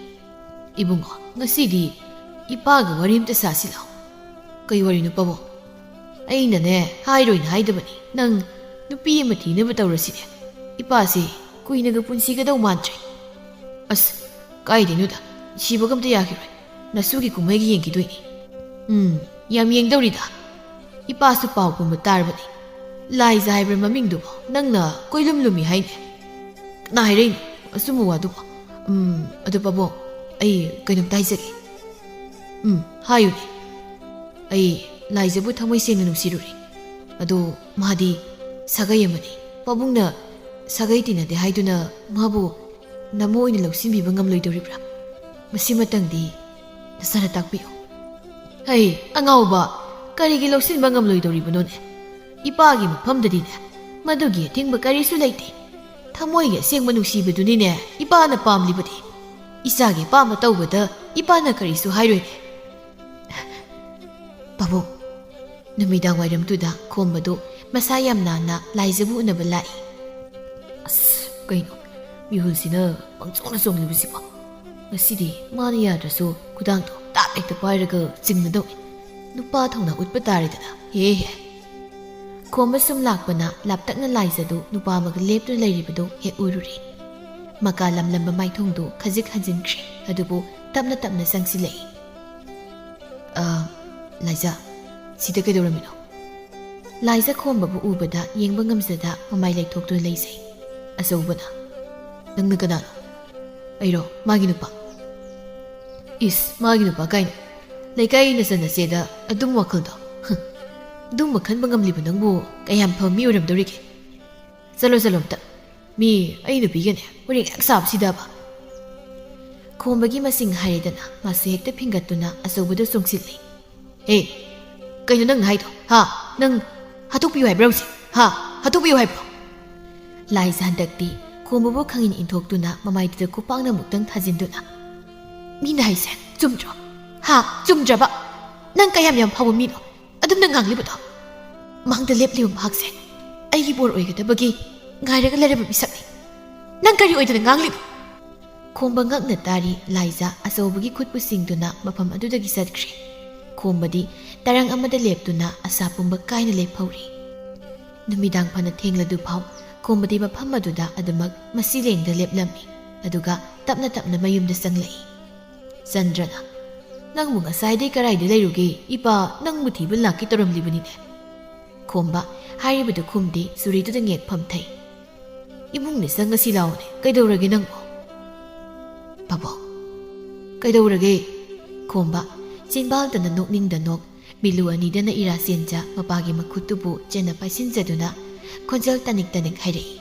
"ꯏꯕꯨꯡꯉꯣ, ꯉꯁꯤꯗꯤ ꯏꯄꯥꯒ ꯋꯥꯔꯤ ꯑꯝꯇ ꯁꯥꯁꯤ ꯂꯥꯎ꯫" "ꯀꯩ ꯋꯥꯔꯤꯅꯣ ꯄꯥꯕꯨꯡ?" "ꯑꯩꯅꯅꯦ, ꯍꯥꯏꯔꯣꯏꯅ ꯍꯥꯏꯗꯕꯅꯤ꯫ ꯅꯪ ꯅꯨꯄꯤ ꯑꯃ ꯊꯤꯅꯕ ꯇꯧꯔꯁꯤꯅꯦ꯫ ꯏꯄꯥꯁꯤ ꯀꯨꯏꯅꯒ ꯄꯨꯟꯁꯤꯒꯗꯧ ꯃꯥꯟꯗ꯭ꯔꯦ꯫" "ꯑꯁ, ꯀꯥꯏꯗꯩꯅꯣꯗ, ꯁꯤꯕꯒ ꯑꯝꯇ ꯌꯥꯈꯤꯔꯣꯏ꯫ ꯅꯁꯨꯒꯤ ꯀꯨꯝꯍꯩꯒꯤ ꯌꯦꯡꯈꯤꯗꯣꯏꯅꯤ꯫" "ꯎꯝ, ꯌꯥꯝ ꯌꯦꯡꯗꯧꯔꯤꯗ꯫ ꯏꯄꯥꯁꯨ ꯄꯥꯎ ꯄꯨꯝꯕ ꯇꯥꯔꯕꯅꯤ꯫ ꯂꯥꯏꯖ ꯍꯥꯏꯕ꯭ꯔꯥ ꯃꯃꯤꯡꯗꯨꯕꯣ? ꯅꯪꯅ ꯀꯣꯏꯂꯨꯝ ꯂꯨꯝꯃꯤ ꯍꯥꯏꯅꯦ꯫" "ꯀꯅꯥ ꯍꯥꯏꯔꯛꯏꯅꯣ ꯑꯆꯨꯝꯕ ꯋꯥꯗꯨꯕꯣ?" "ꯎꯝ, ꯑꯗꯨ ꯄꯥꯕꯨꯡ, ꯑꯩ ꯀꯩꯅꯣꯝꯇ ꯍꯥꯏꯖꯒꯦ꯫" "ꯎꯝ, ꯍꯥꯏꯌꯨꯅꯦ꯫" ꯑꯩ ꯂꯥꯏꯖꯕꯨ ꯊꯃꯣꯏ ꯁꯦꯡꯅ ꯅꯨꯡꯁꯤꯔꯨꯔꯦ꯫ ꯑꯗꯣ ꯃꯥꯗꯤ ꯁꯥꯒꯩ ꯑꯃꯅꯤ꯫ ꯄꯥꯕꯨꯡꯅ ꯁꯥꯒꯩ ꯇꯤꯟꯅꯗꯦ ꯍꯥꯏꯗꯨꯅ ꯃꯥꯕꯨ ꯅꯃꯣ ꯑꯣꯏꯅ ꯂꯧꯁꯤꯟꯕꯤꯕ ꯉꯝꯂꯣꯏꯗꯧꯔꯤꯕ꯭ꯔꯥ? ꯃꯁꯤꯃꯇꯪꯗꯤ ꯅꯁꯥꯅ ꯇꯥꯛꯄꯤꯌꯨ꯫ ꯍꯩ, ꯑꯉꯥꯎꯕ, ꯀꯔꯤꯒꯤ ꯂꯧꯁꯤꯟꯕ ꯉꯝꯂꯣꯏꯗꯧꯔꯤꯕꯅꯣꯅꯦ? ꯏꯄꯥꯒꯤ ꯃꯐꯝꯗꯗꯤꯅꯦ, ꯃꯗꯨꯒꯤ ꯑꯊꯤꯡꯕ ꯀꯔꯤꯁꯨ ꯂꯩꯇꯦ꯫ ꯊꯃꯣꯏꯒꯤ ꯑꯁꯦꯡꯕ ꯅꯨꯡꯁꯤꯕꯗꯨꯅꯤꯅꯦ ꯏꯄꯥꯅ ꯄꯥꯝꯂꯤꯕꯗꯤ꯫ ꯏꯆꯥꯒꯤ ꯑꯄꯥꯝꯕ ꯇꯧꯕꯗ ꯏꯄꯥꯅ ꯀꯔꯤꯁꯨ ꯍꯥꯏꯔꯣꯏꯅꯦ꯫ ꯄꯥꯕꯨꯡ, ꯅꯨꯃꯤꯗꯥꯡ ꯋꯥꯏꯔꯝꯗꯨꯗ ꯈꯣꯝꯕꯗꯨ ꯃꯁꯥ ꯌꯥꯝ ꯅꯥꯟꯅ ꯂꯥꯏꯖꯕꯨ ꯎꯅꯕ ꯂꯥꯛꯏ꯫ ꯑꯁ, ꯀꯩꯅꯣ, ꯃꯤꯍꯨꯜꯁꯤꯅ ꯄꯪꯆꯣꯡꯗ ꯆꯣꯡꯂꯤꯕꯁꯤꯕꯣ? ꯉꯁꯤꯗꯤ ꯃꯥꯅ ꯌꯥꯗ꯭ꯔꯁꯨ ꯈꯨꯗꯥꯡꯗꯣ ꯇꯥꯞ ꯍꯦꯛꯇ ꯄꯥꯏꯔꯒ ꯆꯤꯡꯒꯗꯧꯅꯤ꯫ ꯅꯨꯄꯥ ꯊꯧꯅꯥ ꯎꯠꯄ ꯇꯥꯔꯦꯗꯅ꯫ ꯍꯦ ꯍꯦ꯫ ꯈꯣꯝꯕ ꯁꯨꯝ ꯂꯥꯛꯄꯅ ꯂꯥꯞꯇꯛꯅ ꯂꯥꯏꯖꯗꯨ ꯅꯨꯄꯥ ꯑꯃꯒ ꯂꯦꯞꯇꯨꯅ ꯂꯩꯔꯤꯕꯗꯨ ꯍꯦꯛ ꯎꯔꯨꯔꯦ꯫ ꯃꯀꯥ ꯂꯝꯂꯝꯕ ꯃꯥꯏꯊꯣꯡꯗꯨ ꯈꯖꯤꯛ ꯍꯟꯖꯤꯟꯈ꯭ꯔꯦ, ꯑꯗꯨꯕꯨ ꯇꯞꯅ ꯇꯞꯅ ꯆꯪꯁꯤꯜꯂꯛꯏ꯫ "ꯑ, ꯂꯥꯏꯖ, ꯁꯤꯗ ꯀꯩꯗꯧꯔꯝꯃꯤꯅꯣ?" ꯂꯥꯏꯖ ꯈꯣꯝꯕꯕꯨ ꯎꯕꯗ ꯌꯦꯡꯕ ꯉꯝꯖꯗ ꯃꯃꯥꯏ ꯂꯩꯊꯣꯛꯇꯨꯅ ꯂꯩꯖꯩ꯫ ꯑꯆꯧꯕꯅ, "ꯅꯪꯅ ꯀꯅꯥꯅꯣ?" "ꯑꯩꯔꯣ? ꯃꯥꯒꯤ ꯅꯨꯄꯥ?" "ꯏꯁ, ꯃꯥꯒꯤ ꯅꯨꯄꯥ ꯀꯥꯏꯅ? ꯂꯩꯀꯥꯏ ꯅꯆꯟ ꯅꯆꯦꯗ ꯑꯗꯨꯝ ꯋꯥꯈꯜꯗꯣ? ꯍꯝ, ꯑꯗꯨꯝꯕ ꯈꯟꯕ ꯉꯝꯂꯤꯕ ꯅꯪꯕꯨ ꯀꯌꯥꯝ ꯐꯕ ꯃꯤ ꯑꯣꯏꯔꯝꯗꯧꯔꯤꯒꯦ? ꯆꯠꯂꯣ, ꯆꯠꯂꯣ ꯑꯝꯇ꯫ ꯃꯤ ꯑꯩ ꯅꯨꯄꯤꯒꯅꯦ ꯋꯥꯔꯤ ꯍꯦꯛ ꯁꯥꯕꯁꯤꯗꯕ꯫" ꯈꯣꯝꯕꯒꯤ ꯃꯁꯤꯡ ꯍꯥꯏꯔꯦꯗꯅ ꯃꯥꯁꯨ ꯍꯦꯛꯇ ꯐꯤꯡꯒꯠꯇꯨꯅ ꯑꯆꯧꯕꯗ ꯆꯣꯡꯁꯤꯜꯂꯤ꯫ "ꯑꯦ, ꯀꯩꯅꯣ ꯅꯪꯅ ꯍꯥꯏꯗꯣ? ꯍꯥ? ꯅꯪ ꯍꯥꯠꯇꯣꯛꯄꯤꯌꯨ ꯍꯥꯏꯕ꯭ꯔꯥ ꯍꯧꯖꯤꯛ? ꯍꯥ? ꯍꯥꯠꯇꯣꯛꯄꯤꯌꯨ ꯍꯥꯏꯕ꯭ꯔꯣ?" ꯂꯥꯏꯖ ꯍꯟꯗꯛꯇꯤ ꯈꯣꯝꯕꯕꯨ ꯈꯪꯏꯟ ꯏꯟꯊꯣꯛꯇꯨꯅ ꯃꯃꯥꯏꯗꯨꯗ ꯈꯨꯄꯥꯛꯅ ꯑꯃꯨꯛꯇꯪ ꯊꯥꯖꯤꯟꯗꯨꯅ, "ꯃꯤꯅ ꯍꯥꯏꯁꯦ ꯆꯨꯝꯗ꯭ꯔꯣ? ꯍꯥ? ꯆꯨꯝꯗ꯭ꯔꯕ? ꯅꯪ ꯀꯌꯥꯝ ꯌꯥꯝ ꯐꯥꯎꯕ ꯃꯤꯅꯣ ꯑꯗꯨꯝꯅ ꯉꯥꯡꯂꯤꯕꯗꯣ? ꯃꯥꯡꯗ ꯂꯦꯞꯂꯤꯕ ꯃꯍꯥꯛꯁꯦ ꯑꯩꯒꯤ ꯕꯣꯔ ꯑꯣꯏꯒꯗꯕꯒꯤ ꯉꯥꯏꯔꯒ ꯂꯩꯔꯕ ꯃꯤꯁꯛꯅꯤ꯫ ꯅꯪ ꯀꯔꯤ ꯑꯣꯏꯗꯅ ꯉꯥꯡꯂꯤꯅꯣ?" ꯈꯣꯝꯕ ꯉꯛꯅ ꯇꯥꯔꯤ ꯂꯥꯏꯖ ꯑꯆꯧꯕꯒꯤ ꯈꯨꯠꯄꯨ ꯁꯤꯡꯗꯨꯅ ꯃꯐꯝ ꯑꯗꯨꯗꯒꯤ ꯆꯠꯈ꯭ꯔꯦ꯫ ꯈꯣꯝꯕꯗꯤ ꯇꯔꯪ ꯑꯃꯗ ꯂꯦꯞꯇꯨꯅ ꯑꯁꯥ ꯄꯨꯝꯕ ꯀꯥꯏꯅ ꯂꯦꯞꯍꯧꯔꯤ꯫ ꯅꯨꯃꯤꯗꯥꯡ ꯐꯅ ꯊꯦꯡꯂꯗꯨꯐꯥꯎ ꯈꯣꯝꯕꯗꯤ ꯃꯐꯝ ꯑꯗꯨꯗ ꯑꯗꯨꯃꯛ ꯃꯁꯤ ꯂꯦꯡꯗ ꯂꯦꯞꯂꯝꯃꯤ, ꯑꯗꯨꯒ ꯇꯞꯅ ꯇꯞꯅ ꯃꯌꯨꯝꯗ ꯆꯪꯂꯛꯏ꯫ ꯆꯟꯗ꯭ꯔꯅ, "ꯅꯪꯕꯨ ꯉꯁꯥꯏꯗꯩ ꯀꯔꯥꯏꯗ ꯂꯩꯔꯨꯒꯦ? ꯏꯄꯥ ꯅꯪꯕꯨ ꯊꯤꯕ ꯂꯥꯛꯀꯦ ꯇꯧꯔꯝꯂꯤꯕꯅꯤꯅꯦ꯫" ꯈꯣꯝꯕ ꯍꯥꯏꯔꯤꯕꯗꯨ ꯈꯨꯝꯗꯦ, ꯆꯨꯔꯤꯗꯨꯗ ꯉꯦꯛ ꯐꯝꯊꯩ꯫ "ꯏꯃꯨꯡꯗ ꯆꯪꯉꯁꯤ ꯂꯥꯎꯅꯦ, ꯀꯩꯗꯧꯔꯒꯦ ꯅꯪꯕꯨ?" "ꯄꯥꯕꯨꯡ, ꯀꯩꯗꯧꯔꯒꯦ?" ꯈꯣꯝꯕ ꯆꯤꯟꯕꯥꯜꯗꯅ ꯅꯣꯛꯅꯤꯡꯗ ꯅꯣꯛ, ꯃꯤꯠꯂꯨ ꯑꯅꯤꯗꯅ ꯏꯔꯥ ꯆꯦꯟꯖ ꯃꯄꯥꯒꯤ ꯃꯈꯨꯠꯇꯨꯕꯨ ꯆꯦꯟꯅ ꯄꯥꯏꯁꯤꯟꯖꯗꯨꯅ ꯈꯣꯟꯖꯦꯜ ꯇꯅꯤꯛ ꯇꯅꯤꯛ ꯍꯥꯏꯔꯛꯏ꯫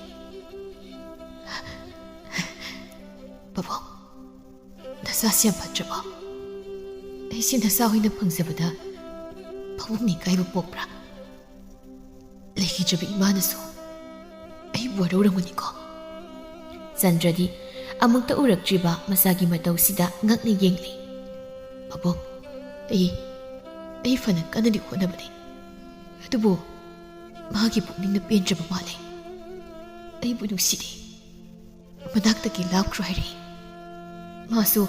"ꯄꯥꯕꯨꯡ, ꯅꯁꯥꯁꯤ ꯌꯥꯝ ꯐꯠꯇ꯭ꯔꯕꯣ? ꯑꯩꯁꯤ ꯅꯁꯥ ꯍꯣꯏꯅ ꯐꯪꯖꯕꯗ ꯄꯥꯕꯨꯡꯅ ꯏꯀꯥꯏꯕ ꯄꯣꯛꯄ꯭ꯔꯥ? ꯂꯩꯈꯤꯗ꯭ꯔꯕ ꯏꯃꯥꯅꯁꯨ ꯑꯩꯕꯨ ꯋꯥꯔꯧꯔꯝꯒꯅꯤꯀꯣ?" ꯆꯟꯗ꯭ꯔꯗꯤ ꯑꯃꯨꯛꯇ ꯎꯔꯛꯇ꯭ꯔꯤꯕ ꯃꯆꯥꯒꯤ ꯃꯇꯧꯁꯤꯗ ꯉꯛꯅ ꯌꯦꯡꯂꯤ꯫ "ꯄꯥꯕꯨꯡ, ꯑꯩ, ꯑꯩ ꯐꯅ ꯀꯟꯅꯗꯤ ꯍꯣꯠꯅꯕꯅꯤ, ꯑꯗꯨꯕꯨ ꯃꯥꯒꯤ ꯄꯨꯛꯅꯤꯡꯅ ꯄꯦꯟꯗ꯭ꯔꯕ ꯃꯥꯜꯂꯦ꯫ ꯑꯩꯕꯨ ꯅꯨꯡꯁꯤꯗꯦ, ꯃꯅꯥꯛꯇꯒꯤ ꯂꯥꯞꯈ꯭ꯔꯣ ꯍꯥꯏꯔꯛꯏ꯫ ꯃꯥꯁꯨ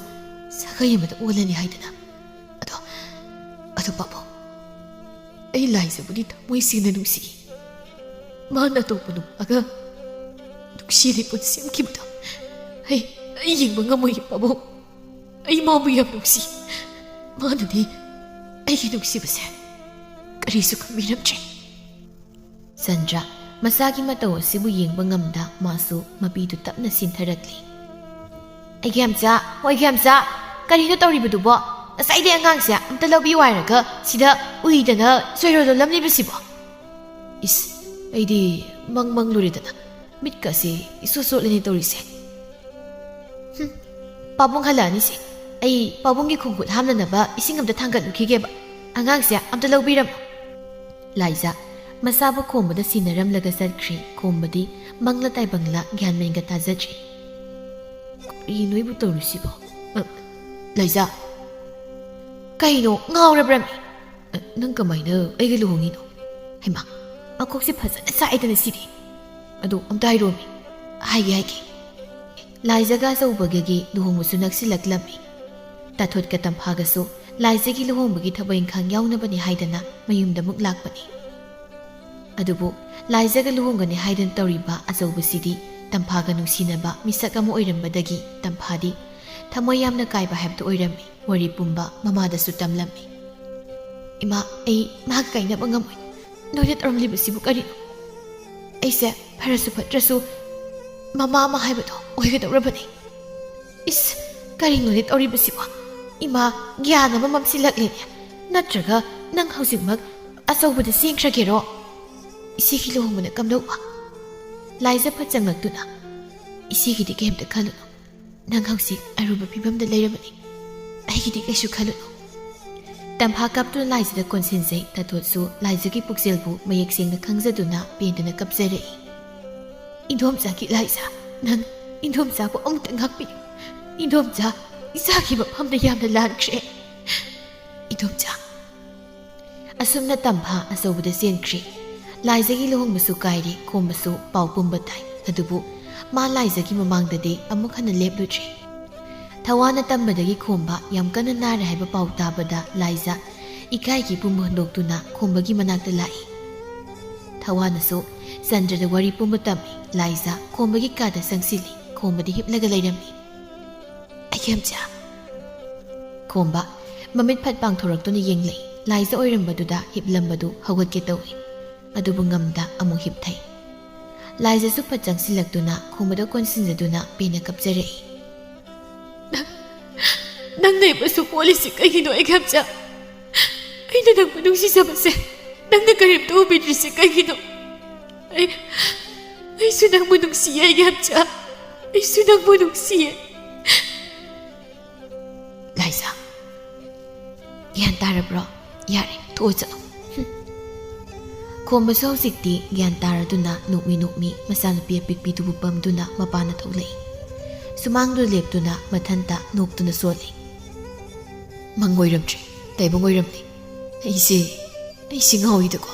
ꯁꯥꯒꯩ ꯑꯃꯗ ꯑꯣꯜꯂꯅꯤ ꯍꯥꯏꯗꯅ꯫ ꯑꯗꯣ, ꯑꯗꯣ ꯄꯥꯕꯨꯡ, ꯑꯩ ꯂꯥꯏꯖꯕꯨꯗꯤ ꯊꯃꯣꯏ ꯁꯦꯡꯅ ꯅꯨꯡꯁꯤ꯫ ꯃꯥꯅ ꯑꯇꯣꯞꯄ ꯅꯨꯄꯥꯒ ꯅꯨꯡꯁꯤ ꯂꯩꯄꯨꯟ ꯁꯦꯝꯈꯤꯕꯗꯣ ꯑꯩ, ꯑꯩ ꯌꯦꯡꯕ ꯉꯝꯃꯣꯏꯌꯦ ꯄꯥꯕꯨꯡ꯫ ꯑꯩ ꯃꯥꯕꯨ ꯌꯥꯝ ꯅꯨꯡꯁꯤ꯫ ꯃꯥꯅꯗꯤ ꯑꯩꯒꯤ ꯅꯨꯡꯁꯤꯕꯁꯦ ꯀꯔꯤꯁꯨ ꯈꯪꯕꯤꯔꯝꯗ꯭ꯔꯦ꯫" ꯆꯟꯗ꯭ꯔ ꯃꯆꯥꯒꯤ ꯃꯇꯧ ꯑꯁꯤꯕꯨ ꯌꯦꯡꯕ ꯉꯝꯗ ꯃꯥꯁꯨ ꯃꯄꯤꯗꯨ ꯇꯞꯅ ꯁꯤꯟꯊꯔꯛꯂꯤ꯫ "ꯑꯩꯒꯤ ꯌꯥꯝꯆꯥ, ꯍꯣꯏꯒꯤ ꯌꯥꯝꯆꯥ, ꯀꯔꯤꯅꯣ ꯇꯧꯔꯤꯕꯗꯨꯕꯣ? ꯉꯁꯥꯏꯗꯩ ꯑꯉꯥꯡꯁꯦ ꯑꯝꯇ ꯂꯧꯕꯤꯌꯨ ꯍꯥꯏꯔꯒ ꯁꯤꯗ ꯎꯏꯗꯅ ꯆꯣꯏꯔꯣ ꯂꯣꯜꯂꯝꯂꯤꯕꯁꯤꯕꯣ?" "ꯏꯁ, ꯑꯩꯗꯤ ꯃꯪ ꯃꯪꯂꯨꯔꯦꯗꯅ, ꯃꯤꯠꯀꯁꯦ ꯏꯁꯣ ꯆꯣꯠꯂꯦꯅꯦ ꯇꯧꯔꯤꯁꯦ꯫" "ꯍꯨꯝ, ꯄꯥꯕꯨꯡ ꯍꯜꯂꯛꯑꯅꯤꯁꯦ꯫ ꯑꯩ ꯄꯥꯕꯨꯡꯒꯤ ꯈꯣꯡꯈꯨꯠ ꯍꯥꯝꯅꯅꯕ ꯏꯁꯤꯡ ꯑꯝꯇ ꯊꯥꯡꯒꯠꯂꯨꯈꯤꯒꯦꯕ꯫ ꯑꯉꯥꯡꯁꯦ ꯑꯝꯇ ꯂꯧꯕꯤꯔꯝꯃꯣ꯫" ꯂꯥꯏꯖꯥ ꯃꯆꯥꯕꯨ ꯈꯣꯝꯕꯗ ꯁꯤꯟꯅꯔꯝꯂꯒ ꯆꯠꯈ꯭ꯔꯦ꯫ ꯈꯣꯝꯕꯗꯤ ꯃꯪꯂ ꯇꯥꯏꯕꯪꯂ ꯒ꯭ꯌꯥꯟ ꯃꯦꯟꯒ ꯇꯥꯖꯗ꯭ꯔꯦ꯫ "ꯀꯔꯤꯅꯣ ꯑꯩꯕꯨ ꯇꯧꯔꯤꯁꯤꯕꯣ? ꯑ, ꯂꯥꯏꯖꯥ, ꯀꯩꯅꯣ ꯉꯥꯎꯔꯕ꯭ꯔꯃꯤ? ꯑ, ꯅꯪ ꯀꯃꯥꯏꯅ ꯑꯩꯒ ꯂꯨꯍꯣꯡꯉꯤꯅꯣ? ꯍꯩꯃꯥ, ꯃꯀꯣꯛꯁꯦ ꯐꯖꯅ ꯆꯥꯛꯑꯦꯗꯅ ꯁꯤꯗꯤ꯫ ꯑꯗꯣ ꯑꯝꯇ ꯍꯥꯏꯔꯣꯃꯤ, ꯍꯥꯏꯒꯦ ꯍꯥꯏꯒꯦ꯫" ꯂꯥꯏꯖꯒ ꯑꯆꯧꯕꯒꯒꯤ ꯂꯨꯍꯣꯡꯕꯁꯨ ꯅꯛꯁꯤꯜꯂꯛꯂꯝꯃꯤ꯫ ꯇꯥꯊꯣꯠꯀ ꯇꯝꯐꯥꯒꯁꯨ ꯂꯥꯏꯖꯒꯤ ꯂꯨꯍꯣꯡꯕꯒꯤ ꯊꯕꯛ ꯏꯪꯈꯥꯡ ꯌꯥꯎꯅꯕꯅꯤ ꯍꯥꯏꯗꯅ ꯃꯌꯨꯝꯗ ꯑꯃꯨꯛ ꯂꯥꯛꯄꯅꯤ꯫ ꯑꯗꯨꯕꯨ ꯂꯥꯏꯖꯒ ꯂꯨꯍꯣꯡꯒꯅꯤ ꯍꯥꯏꯗꯅ ꯇꯧꯔꯤꯕ ꯑꯆꯧꯕꯁꯤꯗꯤ ꯇꯝꯐꯥꯒ ꯅꯨꯡꯁꯤꯅꯕ ꯃꯤꯁꯛ ꯑꯃ ꯑꯣꯏꯔꯝꯕꯗꯒꯤ ꯇꯝꯐꯥꯗꯤ ꯊꯃꯣꯏ ꯌꯥꯝꯅ ꯀꯥꯏꯕ ꯍꯥꯏꯕꯗꯨ ꯑꯣꯏꯔꯝꯃꯤ꯫ ꯋꯥꯔꯤ ꯄꯨꯝꯕ ꯃꯃꯥꯗꯁꯨ ꯇꯝꯂꯝꯃꯤ꯫ "ꯏꯃꯥ, ꯑꯩ ꯃꯥꯒ ꯀꯥꯏꯅꯕ ꯉꯝꯃꯣꯏ꯫ ꯅꯣꯏꯅ ꯇꯧꯔꯝꯂꯤꯕꯁꯤꯕꯨ ꯀꯔꯤꯅꯣ? ꯑꯩꯁꯦ ꯐꯔꯁꯨ ꯐꯠꯇ꯭ꯔꯁꯨ ꯃꯃꯥ ꯑꯃ ꯍꯥꯏꯕꯗꯣ ꯑꯣꯏꯒꯗꯧꯔꯕꯅꯤ꯫" "ꯏꯁ, ꯀꯔꯤꯅꯣꯅꯦ ꯇꯧꯔꯤꯕꯁꯤꯕꯣ? ꯏꯃꯥ, ꯒ꯭ꯌꯥꯟ ꯑꯃ ꯃꯝꯁꯤꯜꯂꯛꯂꯦꯅꯦ꯫ ꯅꯠꯇ꯭ꯔꯒ ꯅꯪ ꯍꯧꯖꯤꯛꯃꯛ ꯑꯆꯧꯕꯗ ꯆꯦꯟꯈ꯭ꯔꯒꯦꯔꯣ? ꯏꯆꯦꯒꯤ ꯂꯨꯍꯣꯡꯕꯅ ꯀꯝꯗꯧꯕ? ꯂꯥꯏꯖ ꯐꯠ ꯆꯪꯂꯛꯇꯨꯅ, "ꯏꯆꯦꯒꯤꯗꯤ ꯀꯩꯝꯇ ꯈꯜꯂꯨꯅꯨ꯫ ꯅꯪ ꯍꯧꯖꯤꯛ ꯑꯔꯨꯕ ꯐꯤꯕꯝꯗ ꯂꯩꯔꯕꯅꯤ꯫ ꯑꯩꯒꯤꯗꯤ ꯀꯩꯁꯨ ꯈꯜꯂꯨꯅꯨ"꯫ ꯇꯝꯐꯥ ꯀꯞꯇꯨꯅ ꯂꯥꯏꯖꯗ ꯀꯣꯟꯁꯤꯟꯖꯩ꯫ ꯇꯥꯇꯣꯠꯁꯨ ꯂꯥꯏꯖꯒꯤ ꯄꯨꯛꯆꯦꯜꯕꯨ ꯃꯌꯦꯛ ꯁꯦꯡꯅ ꯈꯪꯖꯗꯨꯅ ꯄꯦꯟꯗꯅ ꯀꯞꯆꯔꯛꯏ꯫ "ꯏꯟꯗꯣꯝꯆꯥꯒꯤ ꯂꯥꯏꯖ, ꯅꯪ ꯏꯟꯗꯣꯝꯆꯥꯕꯨ ꯑꯃꯨꯛꯇ ꯉꯥꯛꯄꯤꯌꯨ꯫ ꯏꯟꯗꯣꯝꯆꯥ ꯏꯆꯥꯒꯤ ꯃꯐꯝꯗ ꯌꯥꯝꯅ ꯂꯥꯟꯈ꯭ꯔꯦ, ꯏꯟꯗꯣꯝꯆꯥ"꯫ ꯑꯁꯨꯝꯅ ꯇꯝꯐꯥ ꯑꯆꯧꯕꯗ ꯆꯦꯟꯈ꯭ꯔꯤ꯫ ꯂꯥꯏꯖꯒꯤ ꯂꯨꯍꯣꯡꯕꯁꯨ ꯀꯥꯏꯔꯤ, ꯈꯣꯝꯕꯁꯨ ꯄꯥꯎ ꯄꯨꯝꯕ ꯇꯥꯏ꯫ ꯑꯗꯨꯕꯨ ꯃꯥ ꯂꯥꯏꯖꯒꯤ ꯃꯃꯥꯡꯗꯗꯤ ꯑꯃꯨꯛ ꯍꯟꯅ ꯂꯦꯞꯂꯨꯗ꯭ꯔꯤ꯫ ꯊꯋꯥꯅ ꯇꯝꯕꯗꯒꯤ ꯈꯣꯝꯕ ꯌꯥꯝ ꯀꯟꯅ ꯅꯥꯔꯦ ꯍꯥꯏꯕ ꯄꯥꯎ ꯇꯥꯕꯗ ꯂꯥꯏꯖ ꯏꯀꯥꯏꯒꯤ ꯄꯨꯝꯕ ꯍꯨꯟꯗꯣꯛꯇꯨꯅ ꯈꯣꯝꯕꯒꯤ ꯃꯅꯥꯛꯇ ꯂꯥꯛꯏ꯫ ꯊꯋꯥꯅꯁꯨ ꯆꯟꯗ꯭ꯔꯗ ꯋꯥꯔꯤ ꯄꯨꯝꯕ ꯇꯝꯃꯤ꯫ ꯂꯥꯏꯖ ꯈꯣꯝꯕꯒꯤ ꯀꯥꯗ ꯆꯪꯁꯤꯜꯂꯤ꯫ ꯈꯣꯝꯕꯗꯤ ꯍꯤꯞꯂꯒ ꯂꯩꯔꯝꯃꯤ꯫ "ꯑꯩꯒꯦꯝꯆꯥ"꯫ ꯈꯣꯝꯕ ꯃꯃꯤꯠ ꯐꯠ ꯄꯥꯡꯊꯣꯔꯛꯇꯨꯅ ꯌꯦꯡꯂꯛꯏ꯫ ꯂꯥꯏꯖ ꯑꯣꯏꯔꯝꯕꯗꯨꯗ ꯍꯤꯞꯂꯝꯕꯗꯨ ꯍꯧꯒꯠꯀꯦ ꯇꯧꯏ, ꯑꯗꯨꯕꯨ ꯉꯝꯗ ꯑꯃꯨꯛ ꯍꯤꯞꯊꯩ꯫ ꯂꯥꯏꯖꯁꯨ ꯐꯠ ꯆꯪꯁꯤꯜꯂꯛꯇꯨꯅ ꯈꯣꯝꯕꯗ ꯀꯣꯟꯁꯤꯟꯖꯗꯨꯅ ꯄꯦꯟꯅ ꯀꯞꯆꯔꯛꯏ꯫ "ꯅꯪ, ꯅꯪꯅ ꯑꯩꯕꯨ ꯑꯁꯨꯛ ꯑꯣꯠꯂꯤꯁꯤ ꯀꯩꯒꯤꯅꯣ, ꯑꯩꯒꯦꯝꯆꯥ? ꯑꯩꯅ ꯅꯪꯕꯨ ꯅꯨꯡꯁꯤꯖꯕꯁꯦ ꯅꯪꯅ ꯀꯔꯤꯝꯇ ꯎꯕꯤꯗ꯭ꯔꯤꯁꯤ ꯀꯩꯒꯤꯅꯣ? ꯑꯩ, ꯑꯩꯁꯨ ꯅꯪꯕꯨ ꯅꯨꯡꯁꯤꯌꯦ, ꯑꯩꯒꯦꯝꯆꯥ꯫ ꯑꯩꯁꯨ ꯅꯪꯕꯨ ꯅꯨꯡꯁꯤꯌꯦ"꯫ "ꯂꯥꯏꯖ, ꯒ꯭ꯌꯥꯟ ꯇꯥꯔꯕ꯭ꯔꯣ? ꯌꯥꯔꯦ, ꯊꯣꯛꯑꯣ ꯆꯠꯂꯣ"꯫ ꯍꯨꯝ꯫ ꯈꯣꯝꯕꯁꯨ ꯍꯧꯖꯤꯛꯇꯤ ꯒ꯭ꯌꯥꯟ ꯇꯥꯔꯗꯨꯅ ꯅꯣꯛꯃꯤ ꯅꯣꯛꯃꯤ ꯃꯆꯥꯅꯨꯄꯤ ꯑꯄꯤꯛꯄꯤꯗꯨꯕꯨ ꯄꯝꯗꯨꯅ ꯃꯄꯥꯟꯗ ꯊꯣꯛꯂꯛꯏ꯫ ꯁꯨꯃꯥꯡꯗꯨ ꯂꯦꯞꯇꯨꯅ ꯃꯊꯟꯇ ꯅꯣꯛꯇꯨꯅ ꯆꯣꯠꯂꯤ꯫ "ꯃꯪ ꯑꯣꯏꯔꯝꯗ꯭ꯔꯦ, ꯇꯥꯏꯕꯪ ꯑꯣꯏꯔꯝꯂꯦ꯫ ꯑꯩꯁꯦ, ꯑꯩꯁꯦ ꯉꯥꯎꯏꯗꯀꯣ꯫